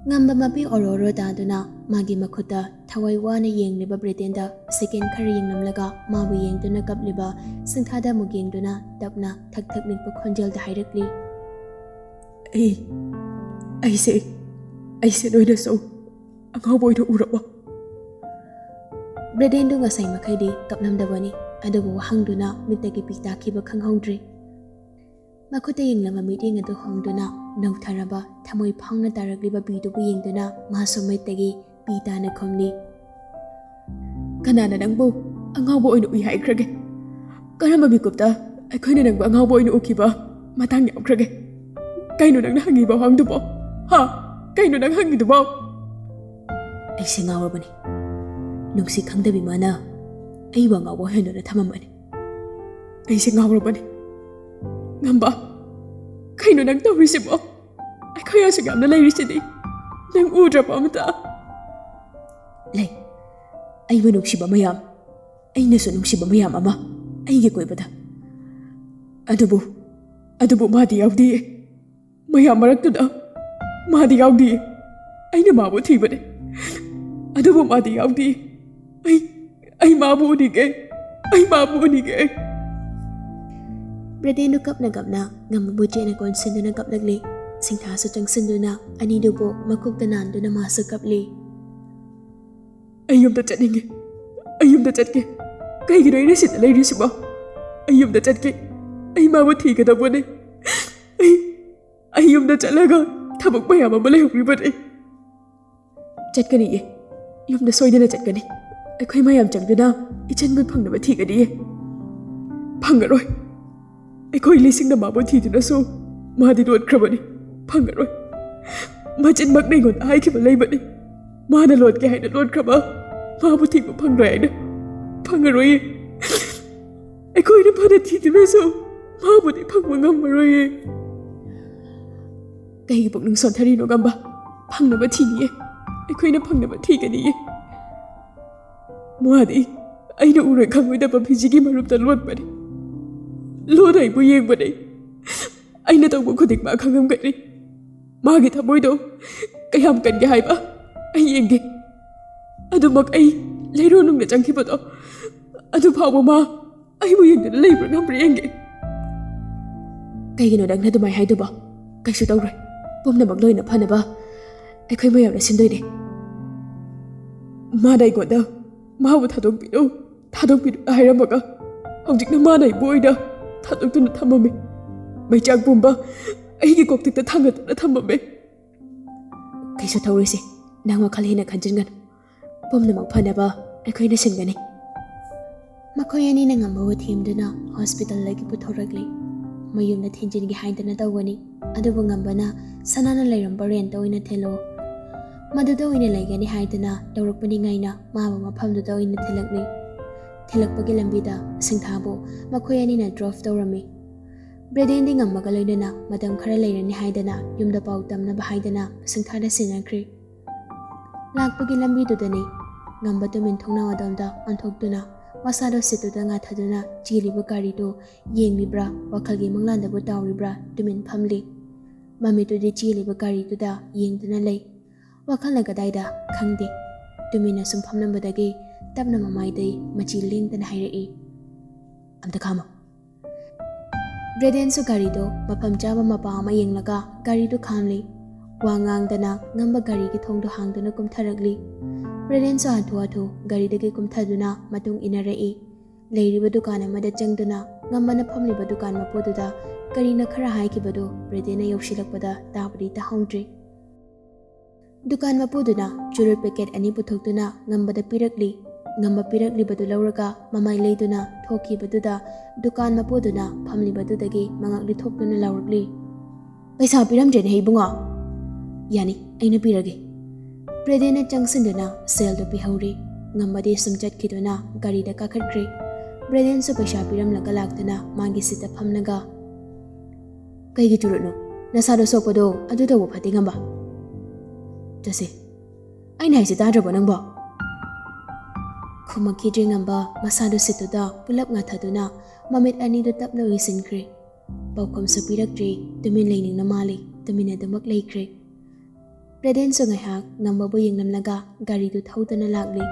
ꯉꯝꯕ ꯃꯄꯤ ꯑꯣꯔꯣ ꯑꯣꯔꯣ ꯇꯥꯗꯨꯅ ꯃꯥꯒꯤ ꯃꯈꯨꯠꯇ ꯊꯋꯥꯏ ꯋꯥꯅ ꯌꯦꯡꯂꯤꯕ ꯕ꯭ꯔꯦꯗꯦꯟꯗ ꯁꯦꯀꯦꯟ ꯈꯔ ꯌꯦꯡꯂꯝꯂꯒ ꯃꯥꯕꯨ ꯌꯦꯡꯗꯨꯅ ꯀꯞꯂꯤꯕ ꯁꯤꯡꯊꯥꯗ ꯑꯃꯨꯛ ꯌꯦꯡꯗꯨꯅ ꯇꯞꯅ ꯊꯛ ꯊꯛ ꯅꯤꯛꯄ ꯈꯣꯟꯖꯦꯜꯗ ꯍꯥꯏꯔꯛꯂꯤ, "ꯑꯩ, ꯑꯩꯁꯦ, ꯑꯩꯁꯦ ꯅꯣꯏꯅꯁꯨ ꯑꯉꯥꯎꯕ ꯑꯣꯏꯅ ꯎꯔꯕꯣ?" ꯕ꯭ꯔꯦꯗꯦꯟꯗꯨ ꯉꯁꯥꯏ ꯃꯈꯩꯗꯤ ꯀꯞꯂꯝꯗꯕꯅꯤ, ꯑꯗꯨꯕꯨ ꯋꯥꯍꯪꯗꯨꯅ ꯃꯤꯠꯇꯒꯤ ꯄꯤ ꯇꯥꯈꯤꯕ ꯈꯪꯍꯧꯗ꯭ꯔꯦ꯫ ꯃꯈꯨꯠꯇ ꯌꯦꯡꯂꯝꯕ ꯃꯤꯠꯌꯦꯡ ꯑꯗꯨ ꯍꯣꯡꯗꯨꯅ ꯅꯧꯊꯔꯕ ꯊꯃꯣꯏ ꯐꯥꯎꯅ ꯇꯥꯔꯛꯂꯤꯕ ꯄꯤꯗꯨꯕꯨ ꯌꯦꯡꯗꯨꯅ ꯃꯥꯁꯨ ꯃꯤꯠꯇꯒꯤ ꯄꯤ ꯇꯥꯅ ꯈꯨꯝꯂꯤ, "ꯀꯅꯥꯅ ꯅꯪꯕꯨ ꯑꯉꯥꯎꯕ ꯑꯣꯏꯅ ꯎꯏ ꯍꯥꯏꯈ꯭ꯔꯒꯦ? ꯀꯔꯝꯕ ꯃꯤꯀꯨꯞꯇ ꯑꯩꯈꯣꯏꯅ ꯅꯪꯕꯨ ꯑꯉꯥꯎꯕ ꯑꯣꯏꯅ ꯎꯈꯤꯕ ꯃꯇꯥꯡ ꯌꯥꯎꯈ꯭ꯔꯒꯦ? ꯀꯩꯅꯣ ꯅꯪꯅ ꯍꯪꯉꯤꯕ ꯋꯥꯍꯪꯗꯨꯕꯣ? ꯍꯥ? ꯀꯩꯅꯣ ꯅꯪ ꯍꯪꯉꯤꯗꯨꯕꯣ?" "ꯑꯩꯁꯦ ꯉꯥꯎꯔꯕꯅꯤ꯫ ꯅꯨꯡꯁꯤ ꯈꯪꯗꯕꯤ ꯃꯥꯅ ꯑꯩꯕꯨ ꯑꯉꯥꯎꯕ ꯑꯣꯏꯍꯟꯗꯨꯅ ꯊꯝꯃꯝꯕꯅꯤ꯫ ꯑꯩꯁꯦ ꯉꯥꯎꯔꯕꯅꯤ꯫ ꯉꯝꯕ, ꯀꯩꯅꯣ ꯅꯪ ꯇꯧꯔꯤꯁꯤꯕꯣ? ꯑꯩꯈꯣꯏ ꯑꯁꯨꯛ ꯌꯥꯝꯅ ꯂꯩꯔꯤꯁꯤꯗꯤ ꯅꯪ ꯎꯗ꯭ꯔꯕ ꯑꯃꯇ?" "ꯂꯩ, ꯑꯩꯕꯨ ꯅꯨꯡꯁꯤꯕ ꯃꯌꯥꯝ, ꯑꯩꯅꯁꯨ ꯅꯨꯡꯁꯤꯕ ꯃꯌꯥꯝ ꯑꯃ ꯑꯩꯒꯤ ꯀꯣꯏꯕꯗ꯫ ꯑꯗꯨꯕꯨ, ꯑꯗꯨꯕꯨ ꯃꯥꯗꯤ ꯌꯥꯎꯗꯤꯌꯦ꯫ ꯃꯌꯥꯝ ꯃꯔꯛꯇꯨꯗ ꯃꯥꯗꯤ ꯌꯥꯎꯗꯤꯌꯦ꯫ ꯑꯩꯅ ꯃꯥꯕꯨ ꯊꯤꯕꯅꯦ, ꯑꯗꯨꯕꯨ ꯃꯥꯗꯤ ꯌꯥꯎꯗꯤꯌꯦ꯫ ꯑꯩ, ꯑꯩ ꯃꯥꯕꯨ ꯎꯅꯤꯡꯉꯦ, ꯑꯩ ꯃꯥꯕꯨ ꯎꯅꯤꯡꯉꯦ"꯫ ꯕ꯭ꯔꯦꯗꯦꯟꯗꯨ ꯀꯞꯅ ꯀꯞꯅ ꯉꯝꯕꯕꯨ ꯆꯦꯠꯅ ꯀꯣꯟꯁꯤꯟꯗꯨꯅ ꯀꯞꯂꯛꯂꯤ꯫ ꯁꯤꯡꯊꯥꯁꯨ ꯆꯪꯁꯤꯟꯗꯨꯅ ꯑꯅꯤꯗꯨꯕꯨ ꯃꯀꯣꯛꯇ ꯅꯥꯟꯗꯨꯅ ꯃꯥꯁꯨ ꯀꯞꯂꯤ꯫ "ꯑꯩ ꯌꯨꯝꯗ ꯆꯠꯅꯤꯡꯉꯦ, ꯑꯩ ꯌꯨꯝꯗ ꯆꯠꯀꯦ꯫ ꯀꯩꯒꯤꯅꯣ ꯑꯩꯅ ꯁꯤꯗ ꯂꯩꯔꯤꯁꯤꯕꯣ? ꯑꯩ ꯌꯨꯝꯗ ꯆꯠꯀꯦ, ꯑꯩ ꯃꯥꯕꯨ ꯊꯤꯒꯗꯧꯕꯅꯦ꯫ ꯑꯩ, ꯑꯩ ꯌꯨꯝꯗ ꯆꯠꯂꯒ ꯊꯕꯛ ꯃꯌꯥꯝ ꯑꯃ ꯂꯩꯍꯧꯔꯤꯕꯅꯦ"꯫ "ꯆꯠꯀꯅꯤꯌꯦ, ꯌꯨꯝꯗ ꯁꯣꯏꯗꯅ ꯆꯠꯀꯅꯤ꯫ ꯑꯩꯈꯣꯏ ꯃꯌꯥꯝ ꯆꯪꯗꯨꯅ ꯏꯆꯟꯕꯨ ꯐꯪꯅꯕ ꯊꯤꯒꯅꯤꯌꯦ꯫ ꯐꯪꯉꯔꯣꯏ꯫ ꯑꯩꯈꯣꯏ ꯂꯤꯁꯤꯡꯅ ꯃꯥꯕꯨ ꯊꯤꯗꯨꯅꯁꯨ ꯃꯥꯗꯤ ꯂꯣꯠꯈ꯭ꯔꯕꯅꯤ꯫ ꯐꯪꯉꯔꯣꯏ"꯫ ꯃꯆꯤꯟꯃꯛꯅ ꯑꯩꯉꯣꯟꯗ ꯍꯥꯏꯈꯤꯕ ꯂꯩꯕꯅꯤ꯫ ꯃꯥꯅ ꯂꯣꯠꯀꯦ ꯍꯥꯏꯅ ꯂꯣꯠꯈ꯭ꯔꯕ ꯃꯥꯕꯨ ꯊꯤꯕ ꯐꯪꯂꯣꯏ ꯍꯥꯏꯅ꯫ ꯐꯪꯉꯔꯣꯏꯌꯦ꯫ ꯑꯩꯈꯣꯏꯅ ꯐꯅ ꯊꯤꯗꯨꯅꯁꯨ ꯃꯥꯕꯨꯗꯤ ꯐꯪꯕ ꯉꯝꯃꯔꯣꯏꯌꯦ꯫ ꯀꯩꯒꯤ ꯄꯨꯛꯅꯤꯡ ꯁꯣꯟꯊꯔꯤꯅꯣ, ꯉꯝꯕ? ꯐꯪꯅꯕ ꯊꯤꯅꯤꯌꯦ꯫ ꯑꯩꯈꯣꯏꯅ ꯐꯪꯅꯕ ꯊꯤꯒꯅꯤꯌꯦ꯫ ꯃꯥꯗꯤ ꯑꯩꯅ ꯎꯔꯣꯏ ꯈꯪꯉꯣꯏꯗꯕ ꯐꯤꯖꯤꯒꯤ ꯃꯔꯨꯞꯇ ꯂꯣꯠꯄꯅꯤ꯫ ꯂꯣꯟꯅ ꯑꯩꯕꯨ ꯌꯦꯡꯕꯅꯤ꯫ ꯑꯩꯅ ꯇꯧꯕ ꯈꯨꯗꯤꯡ ꯃꯥ ꯈꯪꯉꯝꯒꯅꯤ꯫ ꯃꯥꯒꯤ ꯊꯃꯣꯏꯗꯣ ꯀꯌꯥꯝ ꯀꯟꯒꯦ ꯍꯥꯏꯕ ꯑꯩ ꯌꯦꯡꯒꯦ꯫ ꯑꯗꯨꯃꯛ ꯑꯩ ꯂꯩꯔꯣꯟꯅꯨꯡꯗ ꯆꯪꯈꯤꯕꯗꯣ, ꯑꯗꯨ ꯐꯥꯎꯕ ꯃꯥ ꯑꯩꯕꯨ ꯌꯦꯡꯗꯨꯅ ꯂꯩꯕ꯭ꯔꯥ ꯉꯝꯕ꯭ꯔꯥ ꯌꯦꯡꯒꯦ꯫ ꯀꯩꯒꯤꯅꯣ ꯅꯪꯅ ꯑꯗꯨꯃꯥꯏꯅ ꯍꯥꯏꯗꯨꯕꯣ? ꯀꯩꯁꯨ ꯇꯧꯔꯣꯏ꯫ ꯄꯨꯝꯅꯃꯛ ꯂꯣꯏꯅ ꯐꯅꯕ ꯑꯩꯈꯣꯏ ꯃꯌꯥꯝꯅ ꯁꯤꯟꯗꯣꯏꯅꯦ꯫ ꯃꯥꯅ ꯑꯩꯉꯣꯟꯗ ꯃꯥꯕꯨ ꯊꯥꯗꯣꯛꯄꯤꯔꯣ, ꯊꯥꯗꯣꯛꯄꯤꯔꯣ ꯍꯥꯏꯔꯝꯃꯒ ꯍꯧꯖꯤꯛꯅ ꯃꯥꯅ ꯑꯩꯕꯨ ꯑꯣꯏꯅ ꯊꯥꯗꯣꯛꯇꯨꯅ ꯊꯝꯃꯝꯃꯤ꯫ ꯃꯩꯆꯥꯛ ꯄꯨꯝꯕ ꯑꯩꯒꯤ ꯀꯣꯛꯊꯛꯇ ꯊꯥꯡꯒꯠꯇꯨꯅ ꯊꯝꯃꯝꯃꯦ꯫ ꯀꯩꯁꯨ ꯇꯧꯔꯣꯏꯁꯦ, ꯅꯪ ꯋꯥꯈꯜ ꯍꯦꯟꯅ ꯈꯟꯖꯤꯟꯒꯅꯨ꯫ ꯄꯨꯝꯅꯃꯛ ꯐꯅꯕ ꯑꯩꯈꯣꯏꯅ ꯁꯤꯟꯒꯅꯤ꯫ ꯃꯈꯣꯏ ꯑꯅꯤꯅ ꯉꯝꯕꯕꯨ ꯊꯦꯝꯗꯨꯅ ꯍꯣꯁꯄꯤꯇꯥꯜꯗꯒꯤ ꯄꯨꯊꯣꯔꯛꯂꯤ꯫ ꯃꯌꯨꯝꯗ ꯊꯤꯟꯖꯤꯟꯒꯦ ꯍꯥꯏꯗꯅ ꯇꯧꯒꯅꯤ, ꯑꯗꯨꯕꯨ ꯉꯝꯕꯅ ꯁꯅꯥꯅ ꯂꯩꯔꯝꯕ ꯔꯦꯟꯇ ꯑꯣꯏꯅ ꯊꯤꯜꯂꯣ, ꯃꯗꯨꯗ ꯑꯣꯏꯅ ꯂꯩꯒꯅꯤ ꯍꯥꯏꯗꯅ ꯂꯧꯔꯛꯄꯅꯤ꯫ ꯉꯥꯏꯅ ꯃꯥꯕꯨ ꯃꯐꯝꯗꯨꯗ ꯑꯣꯏꯅ ꯊꯤꯜꯂꯛꯂꯤ꯫ ꯊꯤꯜꯂꯛꯄꯒꯤ ꯂꯝꯕꯤꯗ ꯁꯤꯡꯊꯥꯕꯨ ꯃꯈꯣꯏ ꯑꯅꯤꯅ ꯗ꯭ꯔꯣꯞ ꯇꯧꯔꯝꯃꯤ꯫ ꯕ꯭ꯔꯦꯗꯦꯟꯗꯤ ꯉꯝꯕꯒ ꯂꯣꯏꯅꯅ ꯃꯇꯝ ꯈꯔ ꯂꯩꯔꯅꯤ ꯍꯥꯏꯗꯅ ꯌꯨꯝꯗ ꯄꯥꯎ ꯇꯝꯅꯕ ꯍꯥꯏꯗꯅ ꯁꯤꯡꯊꯥꯗ ꯁꯤꯟꯅꯈ꯭ꯔꯦ꯫ ꯂꯥꯛꯄꯒꯤ ꯂꯝꯕꯤꯗꯨꯗꯅꯤ ꯉꯝꯕ ꯇꯨꯃꯤꯟ ꯊꯣꯡꯅꯥꯎ ꯑꯗꯣꯝꯗ ꯑꯣꯟꯊꯣꯛꯇꯨꯅ ꯃꯁꯥꯗꯣ ꯁꯤꯠꯇꯨꯗ ꯉꯥꯊꯗꯨꯅ ꯆꯦꯜꯂꯤꯕ ꯒꯥꯔꯤꯗꯨ ꯌꯦꯡꯂꯤꯕ꯭ꯔꯥ, ꯋꯥꯈꯜꯒꯤ ꯃꯪꯂꯥꯟꯗꯕꯨ ꯇꯥꯎꯔꯤꯕ꯭ꯔꯥ ꯇꯨꯃꯤꯟ ꯐꯝꯂꯤ꯫ ꯃꯃꯤꯠꯇꯨꯗꯤ ꯆꯦꯜꯂꯤꯕ ꯒꯥꯔꯤꯗꯨꯗ ꯌꯦꯡꯗꯨꯅ ꯂꯩ꯫ ꯋꯥꯈꯜꯅ ꯀꯗꯥꯏꯗ ꯈꯪꯗꯦ꯫ ꯇꯨꯃꯤꯟꯅ ꯁꯨꯝ ꯐꯝꯂꯝꯕꯗꯒꯤ ꯇꯞꯅ ꯃꯃꯥꯏꯗꯩ ꯃꯆꯤ ꯂꯦꯡꯗꯅ ꯍꯥꯏꯔꯛꯏ, "ꯑꯝꯇ ꯈꯥꯝꯃꯣ꯫" ꯕ꯭ꯔꯦꯗꯦꯟꯁꯨ ꯒꯥꯔꯤꯗꯣ ꯃꯐꯝ ꯆꯥꯕ ꯃꯄꯥ ꯑꯃ ꯌꯦꯡꯂꯒ ꯒꯥꯔꯤꯗꯨ ꯈꯥꯝꯂꯤ꯫ ꯋꯥ ꯉꯥꯡꯗꯅ ꯉꯝꯕ ꯒꯥꯔꯤꯒꯤ ꯊꯣꯡꯗꯣ ꯍꯥꯡꯗꯨꯅ ꯀꯨꯝꯊꯔꯛꯂꯤ꯫ ꯕ꯭ꯔꯦꯗꯦꯟꯁꯨ ꯍꯥꯊꯨ ꯍꯥꯊꯨ ꯒꯥꯔꯤꯗꯒꯤ ꯀꯨꯝꯊꯗꯨꯅ ꯃꯇꯨꯡ ꯏꯟꯅꯔꯛꯏ꯫ ꯂꯩꯔꯤꯕ ꯗꯨꯀꯥꯟ ꯑꯃꯗ ꯆꯪꯗꯨꯅ ꯉꯝꯕꯅ ꯐꯝꯂꯤꯕ ꯗꯨꯀꯥꯟ ꯃꯄꯨꯗꯨꯗ ꯀꯔꯤꯅ ꯈꯔ ꯍꯥꯏꯈꯤꯕꯗꯨ ꯕ꯭ꯔꯦꯗꯦꯟꯅ ꯌꯧꯁꯤꯜꯂꯛꯄꯗ ꯇꯥꯕꯗꯤ ꯇꯥꯍꯧꯗ꯭ꯔꯦ꯫ ꯗꯨꯀꯥꯟ ꯃꯄꯨꯗꯨꯅ ꯆꯨꯔꯨꯠ ꯄꯦꯀꯦꯠ ꯑꯅꯤ ꯄꯨꯊꯣꯛꯇꯨꯅ ꯉꯝꯕꯗ ꯄꯤꯔꯛꯂꯤ꯫ ꯉꯝꯕ ꯄꯤꯔꯛꯂꯤꯕꯗꯨ ꯂꯧꯔꯒ ꯃꯃꯥꯏ ꯂꯩꯗꯨꯅ ꯊꯣꯛꯈꯤꯕꯗꯨꯗ ꯗꯨꯀꯥꯟ ꯃꯄꯨꯗꯨꯅ ꯐꯝꯂꯤꯕꯗꯨꯗꯒꯤ ꯃꯉꯛ ꯂꯤꯊꯣꯛꯇꯨꯅ ꯂꯥꯎꯔꯛꯂꯤ, "ꯄꯩꯁꯥ ꯄꯤꯔꯝꯗ꯭ꯔꯦꯅꯦ ꯏꯕꯨꯡꯉꯣ!" "ꯌꯥꯅꯤ, ꯑꯩꯅ ꯄꯤꯔꯒꯦ꯫" ꯕ꯭ꯔꯦꯗꯦꯟꯅ ꯆꯪꯁꯤꯟꯗꯨꯅ ꯁꯦꯜꯗꯨ ꯄꯤꯍꯧꯔꯦ꯫ ꯉꯝꯕꯗꯤ ꯁꯨꯝ ꯆꯠꯈꯤꯗꯨꯅ ꯒꯥꯔꯤꯗ ꯀꯥꯈꯠꯈ꯭ꯔꯦ꯫ ꯕ꯭ꯔꯦꯗꯦꯟꯁꯨ ꯄꯩꯁꯥ ꯄꯤꯔꯝꯂꯒ ꯂꯥꯛꯇꯨꯅ ꯃꯥꯒꯤ ꯁꯤꯠꯇ ꯐꯝꯂꯒ, "ꯀꯩꯒꯤ ꯆꯨꯔꯨꯠꯅꯣ? ꯅꯁꯥꯗꯣ ꯁꯣꯛꯄꯗꯣ ꯑꯗꯨ ꯇꯧꯕ ꯐꯠꯇꯦ, ꯉꯝꯕ꯫ ꯆꯠꯁꯦ꯫ ꯑꯩꯅ ꯍꯥꯏꯁꯦ ꯇꯥꯗ꯭ꯔꯕꯣ ꯅꯪꯕꯣ?" ꯈꯨꯝꯃꯛꯈꯤꯗ꯭ꯔꯦ ꯉꯝꯕ꯫ ꯃꯁꯥꯗꯨ ꯁꯤꯠꯇꯨꯗ ꯄꯨꯂꯞ ꯉꯥꯊꯗꯨꯅ ꯃꯃꯤꯠ ꯑꯅꯤꯗꯨ ꯇꯞꯅ ꯎꯏꯁꯤꯟꯈ꯭ꯔꯦ꯫ ꯄꯥꯎꯈꯨꯝꯁꯨ ꯄꯤꯔꯛꯇ꯭ꯔꯦ꯫ ꯇꯨꯃꯤꯟ ꯂꯩꯅꯤꯡꯅ ꯃꯥꯜꯂꯤ꯫ ꯇꯨꯃꯤꯟ ꯑꯗꯨꯃꯛ ꯂꯩꯈ꯭ꯔꯦ꯫ ꯕ꯭ꯔꯦꯗꯦꯟꯁꯨ ꯉꯥꯏꯍꯥꯛ ꯉꯝꯕꯕꯨ ꯌꯦꯡꯂꯝꯂꯒ ꯒꯥꯔꯤꯗꯨ ꯊꯧꯗꯅ ꯂꯥꯛꯂꯤ꯫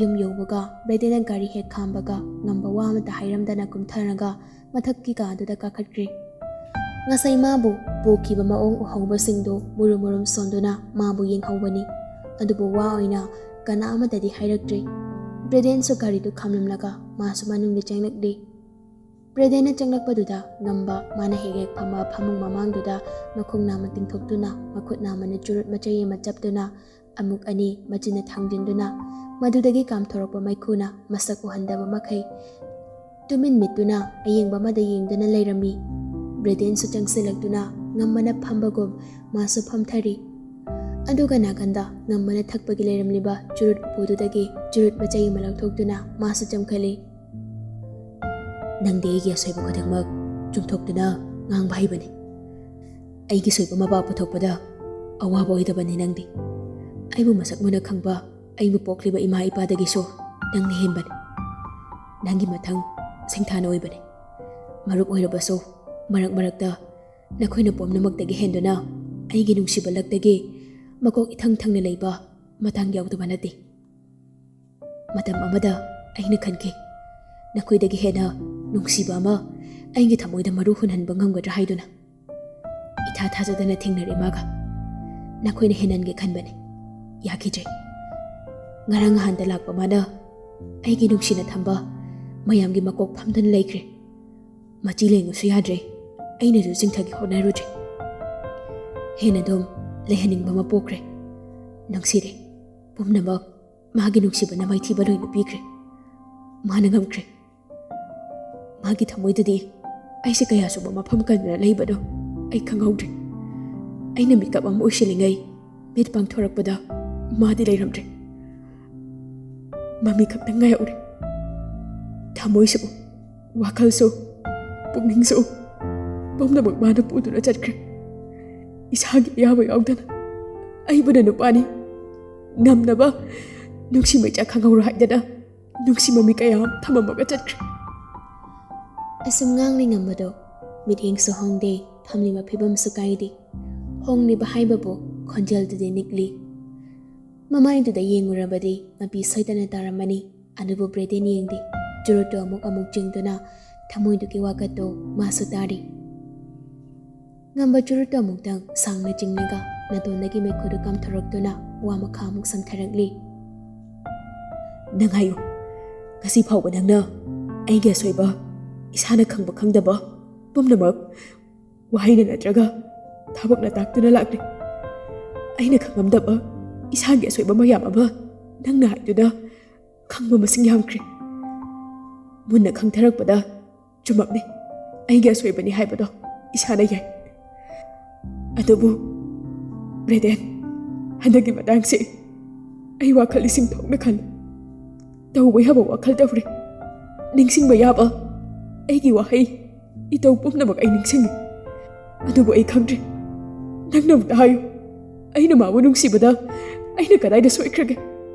ꯌꯨꯝ ꯌꯧꯕꯒ ꯕ꯭ꯔꯦꯗꯦꯟꯅ ꯒꯥꯔꯤ ꯍꯦꯛ ꯈꯥꯝꯕꯒ ꯉꯝꯕ ꯋꯥ ꯑꯃꯠꯇ ꯍꯥꯏꯔꯝꯗꯅ ꯀꯨꯝꯊꯔꯒ ꯃꯊꯛꯀꯤ ꯀꯥꯗꯨꯗ ꯀꯥꯈꯠꯈ꯭ꯔꯦ꯫ ꯉꯁꯥꯏ ꯃꯥꯕꯨ ꯄꯣꯈꯤꯕ ꯃꯑꯣꯡ ꯎꯍꯧꯕꯁꯤꯡꯗꯨ ꯃꯨꯔꯨꯝ ꯃꯨꯔꯨꯝ ꯁꯣꯟꯗꯨꯅ ꯃꯥꯕꯨ ꯌꯦꯡꯍꯧꯕꯅꯤ꯫ ꯑꯗꯨꯕꯨ ꯋꯥ ꯑꯣꯏꯅ ꯀꯅꯥ ꯑꯃꯠꯇꯗꯤ ꯍꯥꯏꯔꯛꯇ꯭ꯔꯦ꯫ ꯕ꯭ꯔꯦꯗꯦꯟꯁꯨ ꯒꯥꯔꯤꯗꯨ ꯈꯥꯝꯂꯝꯂꯒ ꯃꯥꯁꯨ ꯃꯅꯨꯡꯗ ꯆꯪꯂꯛꯂꯤ꯫ ꯕ꯭ꯔꯦꯗꯦꯟꯅ ꯆꯪꯂꯛꯄꯗꯨꯗ ꯉꯝꯕ ꯃꯥꯅ ꯍꯦꯛ ꯍꯦꯛ ꯐꯝꯕ ꯐꯃꯨꯡ ꯃꯃꯥꯡꯗꯨꯗ ꯃꯈꯣꯡ ꯅꯥꯝꯃ ꯇꯤꯡꯊꯣꯛꯇꯨꯅ ꯃꯈꯨꯠ ꯅꯥꯝꯃꯅ ꯆꯨꯔꯨꯠ ꯃꯆꯩ ꯑꯃ ꯆꯞꯇꯨꯅ ꯑꯃꯨꯛ ꯑꯅꯤ ꯃꯆꯤꯟꯅ ꯊꯥꯡꯖꯤꯟꯗꯨꯅ ꯃꯗꯨꯗꯒꯤ ꯀꯥꯝꯊꯣꯔꯛꯄ ꯃꯩꯈꯨꯅ ꯃꯁꯛ ꯎꯍꯟꯗꯕ ꯃꯈꯩ ꯇꯨꯃꯤꯟ ꯃꯤꯠꯇꯨꯅ ꯑꯌꯦꯡꯕ ꯑꯃꯗ ꯌꯦꯡꯗꯨꯅ ꯂꯩꯔꯝꯃꯤ꯫ ꯕ꯭ꯔꯦꯗꯦꯟꯁꯨ ꯆꯪꯁꯤꯜꯂꯛꯇꯨꯅ ꯉꯝꯕꯅ ꯐꯝꯕꯒꯨꯝ ꯃꯥꯁꯨ ꯐꯝꯊꯔꯤ꯫ ꯑꯗꯨꯒ ꯅꯥꯀꯟꯗ ꯉꯝꯕꯅ ꯊꯛꯄꯒꯤ ꯂꯩꯔꯝꯂꯤꯕ ꯆꯨꯔꯨꯠ ꯎꯄꯨꯗꯨꯗꯒꯤ ꯆꯨꯔꯨꯠ ꯃꯆꯩ ꯑꯃ ꯂꯧꯊꯣꯛꯇꯨꯅ ꯃꯥꯁꯨ ꯆꯪꯈꯠꯂꯤ꯫ "ꯅꯪꯗꯤ ꯑꯩꯒꯤ ꯑꯁꯣꯏꯕ ꯈꯨꯗꯤꯡꯃꯛ ꯆꯨꯝꯊꯣꯛꯇꯨꯅ ꯉꯥꯡꯕ ꯍꯩꯕꯅꯤ꯫ ꯑꯩꯒꯤ ꯁꯣꯏꯕ ꯃꯄꯥ ꯄꯨꯊꯣꯛꯄꯗ ꯑꯋꯥꯕ ꯑꯣꯏꯗꯕꯅꯤ ꯅꯪꯗꯤ꯫ ꯑꯩꯕꯨ ꯃꯁꯛ ꯃꯨꯟꯅ ꯈꯪꯕ ꯑꯩꯕꯨ ꯄꯣꯛꯂꯤꯕ ꯏꯃꯥ ꯏꯄꯥꯗꯒꯤꯁꯨ ꯅꯪꯅ ꯍꯦꯟꯕꯅꯤ꯫ ꯅꯪꯒꯤ ꯃꯊꯪ ꯁꯤꯡꯊꯥꯅ ꯑꯣꯏꯕꯅꯤ꯫ ꯃꯔꯨꯞ ꯑꯣꯏꯔꯕꯁꯨ ꯃꯔꯛ ꯃꯔꯛꯇ ꯅꯈꯣꯏꯅ ꯄꯨꯝꯅꯃꯛꯇꯒꯤ ꯍꯦꯟꯗꯨꯅ ꯑꯩꯒꯤ ꯅꯨꯡꯁꯤꯕ ꯂꯛꯇꯒꯤ ꯃꯀꯣꯛ ꯏꯊꯪ ꯊꯪꯅ ꯂꯩꯕ ꯃꯇꯥꯡ ꯌꯥꯎꯗꯕ ꯅꯠꯇꯦ꯫ ꯃꯇꯝ ꯑꯃꯗ ꯑꯩꯅ ꯈꯟꯈꯤ, ꯅꯈꯣꯏꯗꯒꯤ ꯍꯦꯟꯅ ꯅꯨꯡꯁꯤꯕ ꯑꯃ ꯑꯩꯒꯤ ꯊꯃꯣꯏꯗ ꯃꯔꯨ ꯍꯨꯟꯍꯟꯕ ꯉꯝꯒꯗ꯭ꯔꯥ ꯍꯥꯏꯗꯨꯅ꯫ ꯏꯊꯥ ꯊꯥꯖꯗꯅ ꯊꯦꯡꯅꯔꯦ ꯃꯥꯒ꯫ ꯅꯈꯣꯏꯅ ꯍꯦꯟꯍꯟꯒꯦ ꯈꯟꯕꯅꯤ꯫ ꯌꯥꯈꯤꯗ꯭ꯔꯦ꯫ ꯉꯔꯥꯡ ꯅꯍꯥꯟꯗ ꯂꯥꯛꯄ ꯃꯥꯅ ꯑꯩꯒꯤ ꯅꯨꯡꯁꯤꯅ ꯊꯝꯕ ꯃꯌꯥꯝꯒꯤ ꯃꯀꯣꯛ ꯐꯝꯗꯨꯅ ꯂꯩꯈ꯭ꯔꯦ꯫ ꯃꯆꯤ ꯂꯦꯡꯉꯨꯁꯨ ꯌꯥꯗ꯭ꯔꯦ꯫ ꯑꯩꯅꯁꯨ ꯆꯤꯡꯊꯒꯦ ꯍꯣꯠꯅꯔꯨꯗ꯭ꯔꯦ꯫ ꯍꯦꯟꯅ ꯑꯗꯨꯝ ꯂꯩꯍꯟꯅꯤꯡꯕ ꯑꯃ ꯄꯣꯛꯈ꯭ꯔꯦ꯫ ꯅꯨꯡꯁꯤꯔꯦ꯫ ꯄꯨꯝꯅꯃꯛ ꯃꯥꯒꯤ ꯅꯨꯡꯁꯤꯕꯅ ꯃꯥꯏꯊꯤꯕ ꯂꯣꯏꯅ ꯄꯤꯈ꯭ꯔꯦ꯫ ꯃꯥꯅ ꯉꯝꯈ꯭ꯔꯦ꯫ ꯃꯥꯒꯤ ꯊꯃꯣꯏꯗꯗꯤ ꯑꯩꯁꯦ ꯀꯌꯥ ꯆꯨꯝꯕ ꯃꯐꯝ ꯀꯟꯗꯨꯅ ꯂꯩꯕꯅꯣ ꯑꯩ ꯈꯪꯍꯧꯗ꯭ꯔꯦ꯫ ꯑꯩꯅ ꯃꯤꯀꯞ ꯑꯃ ꯑꯣꯏꯁꯤꯜꯂꯤꯉꯩ ꯃꯤꯠ ꯄꯥꯡꯊꯣꯔꯛꯄꯗ ꯃꯥꯗꯤ ꯂꯩꯔꯝꯗ꯭ꯔꯦ꯫ ꯃꯃꯤ ꯈꯛꯇꯪ ꯉꯥꯏꯍꯧꯔꯦ꯫ ꯊꯃꯣꯏꯁꯨ, ꯋꯥꯈꯜꯁꯨ, ꯄꯨꯛꯅꯤꯡꯁꯨ ꯄꯨꯝꯅꯃꯛ ꯃꯥꯅ ꯄꯨꯗꯨꯅ ꯆꯠꯈ꯭ꯔꯦ꯫ ꯏꯁꯥꯒꯤ ꯑꯌꯥꯕ ꯌꯥꯎꯗꯅ ꯑꯩꯕꯨꯅ ꯅꯨꯄꯥꯅꯤ ꯉꯝꯅꯕ ꯅꯨꯡꯁꯤ ꯃꯩꯆꯥꯛ ꯈꯪꯍꯧꯔꯣ ꯍꯥꯏꯗꯅ ꯅꯨꯡꯁꯤ ꯃꯃꯤ ꯀꯌꯥ ꯑꯃ ꯊꯃꯝꯃꯒ ꯆꯠꯈ꯭ꯔꯦ꯫ ꯑꯁꯨꯝ ꯉꯥꯡꯂꯤ ꯉꯝꯕꯗꯣ ꯃꯤꯠꯌꯦꯡꯁꯨ ꯍꯣꯡꯗꯦ, ꯐꯝꯂꯤꯕ ꯐꯤꯕꯝꯁꯨ ꯀꯥꯏꯗꯦ꯫ ꯍꯣꯡꯂꯤꯕ ꯍꯥꯏꯕꯕꯨ ꯈꯣꯟꯖꯦꯜꯗꯨꯗꯤ ꯅꯤꯛꯂꯤ꯫ ꯃꯃꯥꯏꯗꯨꯗ ꯌꯦꯡꯂꯨꯔꯕꯗꯤ ꯃꯄꯤ ꯁꯣꯏꯗꯅ ꯇꯥꯔꯝꯃꯅꯤ꯫ ꯑꯗꯨꯕꯨ ꯕ꯭ꯔꯦꯗꯦꯟ ꯌꯦꯡꯗꯦ꯫ ꯆꯨꯔꯨꯠꯇꯨ ꯑꯃꯨꯛ ꯑꯃꯨꯛ ꯆꯤꯡꯗꯨꯅ ꯊꯃꯣꯏꯗꯨꯒꯤ ꯋꯥꯀꯠꯇꯨ ꯃꯥꯁꯨ ꯇꯥꯔꯤ꯫ ꯉꯝꯕ ꯆꯨꯔꯨꯠꯇꯨ ꯑꯃꯨꯛꯇꯪ ꯁꯥꯡꯅ ꯆꯤꯡꯂꯒ ꯅꯥꯇꯣꯟꯗꯒꯤ ꯃꯩꯈꯨꯗꯨ ꯀꯥꯝꯊꯣꯔꯛꯇꯨꯅ ꯋꯥ ꯃꯈꯥ ꯑꯃꯨꯛ ꯁꯝꯊꯔꯛꯂꯤ꯫ "ꯅꯪ ꯍꯥꯏꯌꯨ, ꯉꯁꯤ ꯐꯥꯎꯕ ꯅꯪꯅ ꯑꯩꯒꯤ ꯑꯁꯣꯏꯕ, ꯏꯁꯥꯅ ꯈꯪꯕ ꯈꯪꯗꯕ ꯄꯨꯝꯅꯃꯛ ꯋꯥꯍꯩꯅ ꯅꯠꯇ꯭ꯔꯒ ꯊꯕꯛꯅ ꯇꯥꯛꯇꯨꯅ ꯂꯥꯛꯂꯤ꯫ ꯑꯩꯅ ꯈꯪꯉꯝꯗꯕ ꯏꯁꯥꯒꯤ ꯑꯁꯣꯏꯕ ꯃꯌꯥꯝ ꯑꯃ ꯅꯪꯅ ꯍꯥꯏꯗꯨꯅ ꯈꯪꯕ ꯃꯁꯤꯡ ꯌꯥꯝꯈ꯭ꯔꯦ꯫ ꯃꯨꯟꯅ ꯈꯪꯊꯔꯛꯄꯗ ꯆꯨꯝꯃꯛꯅꯤ, ꯑꯩꯒꯤ ꯑꯁꯣꯏꯕꯅꯤ ꯍꯥꯏꯕꯗꯣ ꯏꯁꯥꯅ ꯌꯥꯏ꯫ ꯑꯗꯨꯕꯨ ꯕ꯭ꯔꯦꯗꯦꯟ, ꯍꯟꯗꯛꯀꯤ ꯃꯇꯥꯡꯁꯤ ꯑꯩ ꯋꯥꯈꯜ ꯏꯁꯤꯡ ꯊꯣꯛꯅ ꯈꯜꯂꯤ꯫ ꯇꯧꯕ ꯌꯥꯕ ꯋꯥꯈꯜ ꯇꯧꯔꯦ꯫ ꯅꯤꯡꯁꯤꯡꯕ ꯌꯥꯕ ꯑꯩꯒꯤ ꯋꯥꯍꯩ, ꯏꯇꯧ ꯄꯨꯝꯅꯃꯛ ꯑꯩ ꯅꯤꯡꯁꯤꯡꯉꯤ꯫ ꯑꯗꯨꯕꯨ ꯑꯩ ꯈꯪꯗ꯭ꯔꯦ, ꯅꯪꯅ ꯑꯃꯨꯛꯇ ꯍꯥꯏꯌꯨ, ꯑꯩꯅ ꯃꯥꯕꯨ ꯅꯨꯡꯁꯤꯕꯗ ꯑꯩꯅ ꯀꯗꯥꯏꯗ ꯁꯣꯏꯈ꯭ꯔꯒꯦ?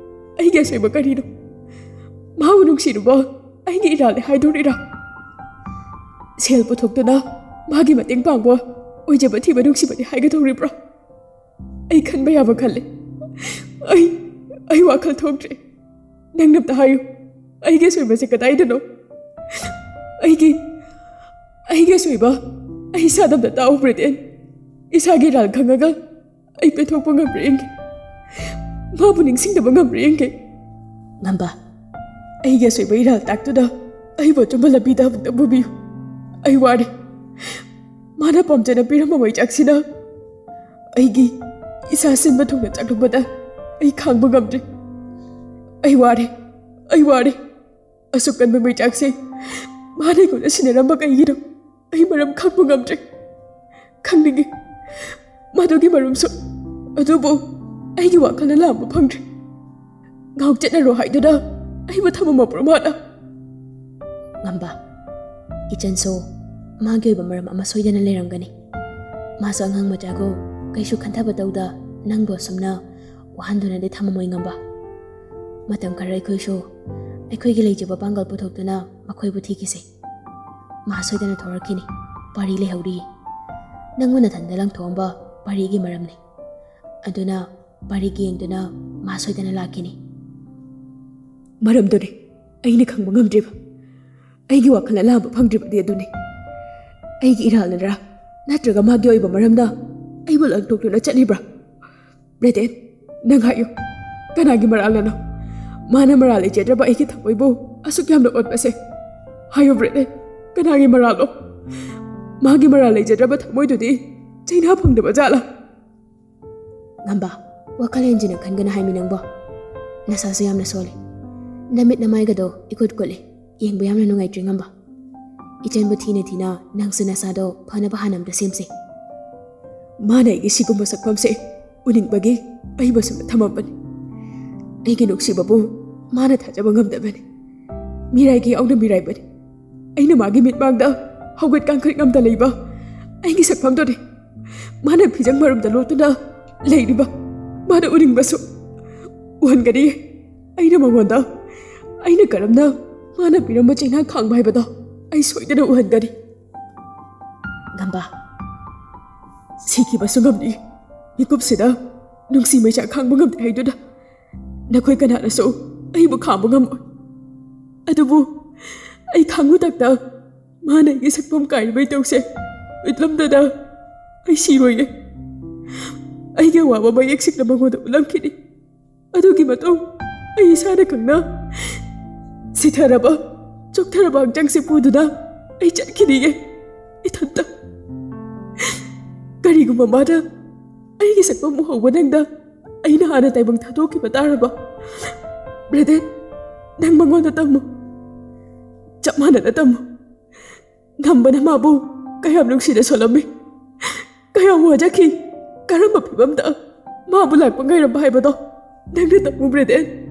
ꯑꯩꯒꯤ ꯑꯁꯣꯏꯕ ꯀꯔꯤꯅꯣ? ꯃꯥꯕꯨ ꯅꯨꯡꯁꯤꯔꯨꯕ ꯑꯩꯒꯤ ꯏꯔꯥꯜꯅꯤ ꯍꯥꯏꯗꯣꯔꯤꯔꯥ? ꯁꯦꯜ ꯄꯨꯊꯣꯛꯇꯨꯅ ꯃꯥꯒꯤ ꯃꯇꯦꯡ ꯄꯥꯡꯕ, ꯑꯣꯏꯖꯕ ꯊꯤꯕ ꯅꯨꯡꯁꯤꯕꯅꯤ ꯍꯥꯏꯒꯗꯧꯔꯤꯕ꯭ꯔꯣ? ꯑꯩ ꯈꯟꯕ ꯌꯥꯕ ꯈꯜꯂꯦ꯫ ꯑꯩ, ꯑꯩ ꯋꯥꯈꯜ ꯊꯣꯛꯇ꯭ꯔꯦ꯫ ꯅꯪꯅ ꯑꯝꯇ ꯍꯥꯏꯌꯨ, ꯑꯩꯒꯤ ꯑꯁꯣꯏꯕꯁꯦ ꯀꯗꯥꯏꯗꯅꯣ? ꯑꯩꯒꯤ, ꯑꯩꯒꯤ ꯑꯁꯣꯏꯕ ꯑꯩ ꯏꯁꯥꯗ ꯑꯝꯇ ꯇꯥꯛꯎ, ꯕ꯭ꯔꯦꯗꯦꯟ꯫ ꯏꯁꯥꯒꯤ ꯏꯔꯥꯜ ꯈꯪꯉꯒ ꯑꯩ ꯄꯦꯟꯊꯣꯛꯄ ꯉꯝꯕ꯭ꯔꯥ ꯌꯦꯡꯒꯦ꯫ ꯃꯥꯕꯨ ꯅꯤꯡꯁꯤꯡꯗꯕ ꯉꯝꯕ꯭ꯔꯥ ꯌꯦꯡꯒꯦ꯫ ꯉꯝꯕ, ꯑꯩꯒꯤ ꯑꯁꯣꯏꯕ ꯏꯔꯥꯜ ꯇꯥꯛꯇꯨꯅ ꯑꯩꯕꯨ ꯑꯆꯨꯝꯕ ꯂꯝꯕꯤꯗ ꯑꯃꯨꯛꯇ ꯄꯨꯕꯤꯌꯨ꯫ ꯑꯩ ꯋꯥꯔꯦ꯫ ꯃꯥꯅ ꯄꯥꯝꯖꯅ ꯄꯤꯔꯝꯕ ꯃꯩꯆꯥꯛꯁꯤꯅ ꯑꯩꯒꯤ ꯏꯁꯥ ꯁꯤꯟꯕ ꯊꯨꯡꯅ ꯆꯥꯛꯂꯛꯄꯗ ꯑꯩ ꯈꯥꯡꯕ ꯉꯝꯗ꯭ꯔꯦ꯫ ꯑꯩ ꯋꯥꯔꯦ, ꯑꯩ ꯋꯥꯔꯦ꯫ ꯑꯁꯨꯛ ꯀꯟꯕ ꯃꯩꯆꯥꯛꯁꯦ ꯃꯥꯅ ꯑꯩꯉꯣꯟꯗ ꯁꯤꯟꯅꯔꯝꯕ ꯀꯩꯒꯤꯅꯣ? ꯑꯩ ꯃꯔꯝ ꯈꯪꯕ ꯉꯝꯗ꯭ꯔꯦ꯫ ꯈꯪꯅꯤꯡꯉꯤ꯫ ꯃꯗꯨꯒꯤ ꯃꯔꯨꯝꯁꯨ꯫ ꯑꯗꯨꯕꯨ ꯑꯩꯒꯤ ꯋꯥꯈꯜꯅ ꯂꯥꯝꯕ ꯐꯪꯗ꯭ꯔꯦ꯫ ꯉꯥꯎ ꯆꯠꯅꯔꯣ ꯍꯥꯏꯗꯨꯅ ꯑꯩꯕꯨ ꯊꯝꯃꯝꯃꯕ꯭ꯔꯣ ꯃꯥꯅ? ꯉꯝꯕ, ꯏꯆꯟꯁꯨ ꯃꯥꯒꯤ ꯑꯣꯏꯕ ꯃꯔꯝ ꯑꯃ ꯁꯣꯏꯗꯅ ꯂꯩꯔꯝꯒꯅꯤ꯫ ꯃꯥꯁꯨ ꯑꯉꯥꯡ ꯃꯆꯥꯒꯨꯝ ꯀꯩꯁꯨ ꯈꯟꯊꯕ ꯇꯧꯗ ꯅꯪꯕꯨ ꯑꯁꯨꯝꯅ ꯋꯥꯍꯟꯗꯨꯅꯗꯤ ꯊꯝꯃꯝꯃꯣꯏ, ꯉꯝꯕ꯫ ꯃꯇꯝ ꯈꯔ ꯑꯩꯈꯣꯏꯁꯨ ꯑꯩꯈꯣꯏꯒꯤ ꯂꯩꯖꯕ ꯄꯥꯡꯒꯜ ꯄꯨꯊꯣꯛꯇꯨꯅ ꯃꯈꯣꯏꯕꯨ ꯊꯤꯈꯤꯁꯦ꯫ ꯃꯥ ꯁꯣꯏꯗꯅ ꯊꯣꯔꯛꯈꯤꯅꯤ꯫ ꯄꯥꯔꯤ ꯂꯩꯍꯧꯔꯤ꯫ ꯅꯪꯕꯨ ꯅꯊꯟꯗ ꯂꯪꯊꯣꯛꯑꯝꯕ ꯄꯥꯔꯤꯒꯤ ꯃꯔꯝꯅꯤ꯫ ꯑꯗꯨꯅ ꯄꯥꯔꯤꯒꯤ ꯌꯦꯡꯗꯨꯅ ꯃꯥ ꯁꯣꯏꯗꯅ ꯂꯥꯛꯈꯤꯅꯤ꯫ ꯃꯔꯝꯗꯨꯅꯤ ꯑꯩꯅ ꯈꯪꯕ ꯉꯝꯗ꯭ꯔꯤꯕ꯫ ꯑꯩꯒꯤ ꯋꯥꯈꯜ ꯑꯂꯥꯝꯕ ꯐꯪꯗ꯭ꯔꯤꯕꯗꯤ ꯑꯗꯨꯅꯤ꯫ ꯑꯩꯒꯤ ꯏꯔꯥꯜꯅꯔꯥ, ꯅꯠꯇ꯭ꯔꯒ ꯃꯥꯒꯤ ꯑꯣꯏꯕ ꯃꯔꯝꯅ ꯑꯩꯕꯨ ꯂꯪꯊꯣꯛꯇꯨꯅ ꯆꯠꯂꯤꯕ꯭ꯔꯥ? ꯕ꯭ꯔꯦꯗꯦꯟ, ꯅꯪ ꯍꯥꯏꯌꯨ, ꯀꯅꯥꯒꯤ ꯃꯔꯥꯜꯅꯅꯣ? ꯃꯥꯅ ꯃꯔꯥꯜ ꯂꯩꯖꯗ꯭ꯔꯕ ꯑꯩꯒꯤ ꯊꯃꯣꯏꯕꯨ ꯑꯁꯨꯛ ꯌꯥꯝꯅ ꯑꯣꯠꯄꯁꯦ? ꯍꯥꯏꯌꯨ ꯕ꯭ꯔꯦꯗꯦꯟ, ꯀꯅꯥꯒꯤ ꯃꯔꯥꯜꯅꯣ? ꯃꯥꯒꯤ ꯃꯔꯥꯜ ꯂꯩꯖꯗ꯭ꯔꯕ ꯊꯃꯣꯏꯗꯨꯗꯤ ꯆꯩꯅꯥ ꯐꯪꯗꯕ ꯖꯥꯠꯂꯥ? ꯉꯝꯕ, ꯋꯥꯈꯜ ꯍꯦꯟꯖꯤꯟꯅ ꯈꯟꯒꯅꯨ ꯍꯥꯏꯃꯤ ꯅꯪꯕꯣ꯫ ꯅꯁꯥꯁꯨ ꯌꯥꯝꯅ ꯁꯣꯜꯂꯤ꯫ ꯅꯃꯤꯠ ꯅꯃꯥꯏꯒꯗꯣ ꯏꯀꯨꯠ ꯀꯨꯠꯂꯤ꯫ ꯌꯦꯡꯕ ꯌꯥꯝꯅ ꯅꯨꯡꯉꯥꯏꯇ꯭ꯔꯦ, ꯉꯝꯕ꯫ ꯏꯆꯟꯕꯨ ꯊꯤꯅ ꯊꯤꯅ ꯅꯪꯁꯨ ꯅꯁꯥꯗꯣ ꯐꯅꯕ ꯍꯥꯟꯅ ꯑꯝꯇ ꯁꯦꯝꯁꯦ꯫ ꯃꯥꯅ ꯑꯩꯒꯤ ꯁꯤꯒꯨꯝꯕ ꯁꯛꯐꯝꯁꯦ ꯎꯅꯤꯡꯕꯒꯤ ꯑꯩꯕꯨ ꯁꯨꯝꯅ ꯊꯝꯃꯝꯕꯅꯤ꯫ ꯑꯩꯒꯤ ꯅꯨꯡꯁꯤꯕꯕꯨ ꯃꯥꯅ ꯊꯥꯖꯕ ꯉꯝꯗꯕꯅꯤ꯫ ꯃꯤꯔꯥꯏꯒꯤ ꯌꯥꯎꯅ ꯃꯤꯔꯥꯏꯕꯅꯤ꯫ ꯑꯩꯅ ꯃꯥꯒꯤ ꯃꯤꯠꯃꯥꯡꯗ ꯍꯧꯒꯠ ꯀꯥꯡꯈꯠ ꯉꯝꯗ ꯂꯩꯕ ꯑꯩꯒꯤ ꯁꯛꯐꯝꯗꯨꯅꯤ꯫ ꯃꯥꯅ ꯐꯤꯖꯪ ꯃꯔꯨꯝꯗ ꯂꯣꯠꯇꯨꯅ ꯂꯩꯔꯤꯕ ꯃꯥꯅ ꯎꯅꯤꯡꯕꯁꯨ ꯎꯍꯟꯒꯅꯤ꯫ ꯑꯩꯅ ꯃꯉꯣꯟꯗ ꯑꯩꯅ ꯀꯔꯝꯅ ꯃꯥꯅ ꯄꯤꯔꯝꯕ ꯆꯩꯅꯥ ꯈꯥꯡꯕ ꯍꯥꯏꯕꯗꯣ ꯑꯩ ꯁꯣꯏꯗꯅ ꯎꯍꯟꯒꯅꯤ꯫ ꯉꯝꯕ, ꯁꯤꯈꯤꯕꯁꯨ ꯉꯝꯂꯤ꯫ ꯃꯤꯀꯨꯞꯁꯤꯗ ꯅꯨꯡꯁꯤ ꯃꯩꯁꯥ ꯈꯥꯡꯕ ꯉꯝꯗꯦ ꯍꯥꯏꯗꯨꯅ ꯅꯈꯣꯏ ꯀꯅꯥꯅꯁꯨ ꯑꯩꯕꯨ ꯈꯥꯝꯕ ꯉꯝꯃꯣꯏ꯫ ꯑꯗꯨꯕꯨ ꯑꯩ ꯈꯥꯡꯕ ꯊꯛꯇ ꯃꯥꯅ ꯑꯩꯒꯤ ꯁꯛꯐꯝ ꯀꯥꯏꯔꯤꯕꯩ ꯇꯧꯁꯦ ꯎꯠꯂꯝꯗꯅ ꯑꯩ ꯁꯤꯔꯣꯏꯒꯦ꯫ ꯑꯩꯒꯤ ꯑꯋꯥꯕ ꯃꯌꯦꯛ ꯁꯦꯡꯅ ꯃꯉꯣꯟꯗ ꯎꯠꯂꯝꯈꯤꯅꯤ꯫ ꯑꯗꯨꯒꯤ ꯃꯇꯨꯡ ꯑꯩ ꯏꯁꯥꯅ ꯈꯪꯅ ꯁꯤꯊꯔꯕ, ꯆꯣꯛꯊꯔꯕ ꯍꯛꯆꯥꯡꯁꯦ ꯄꯨꯗꯨꯅ ꯑꯩ ꯆꯠꯈꯤꯅꯤꯌꯦ, ꯏꯊꯟꯇ꯫ ꯀꯔꯤꯒꯨꯝꯕ ꯃꯥꯅ ꯑꯩꯒꯤ ꯁꯛꯐꯝ ꯎꯍꯧꯕ ꯅꯪꯗ ꯑꯩꯅ ꯍꯥꯟꯅ ꯇꯥꯏꯕꯪ ꯊꯥꯗꯣꯛꯈꯤꯕ ꯇꯥꯔꯕ? ꯕ꯭ꯔꯦꯗꯦꯟ, ꯅꯪ ꯃꯉꯣꯟꯗ ꯇꯝꯃꯨ꯫ ꯆꯞ ꯃꯥꯟꯅꯅ ꯇꯝꯃꯨ꯫ ꯉꯝꯕꯅ ꯃꯥꯕꯨ ꯀꯌꯥꯝ ꯅꯨꯡꯁꯤꯅ ꯁꯣꯜꯂꯝꯃꯤ, ꯀꯌꯥꯝ ꯋꯥꯖꯈꯤ꯫ ꯀꯔꯝꯕ ꯐꯤꯕꯝꯗ ꯃꯥꯕꯨ ꯂꯥꯛꯄ ꯉꯥꯏꯔꯝꯕ ꯍꯥꯏꯕꯗꯣ ꯅꯪꯅ ꯇꯝꯃꯨꯕ꯭ꯔꯦꯗꯦꯟ?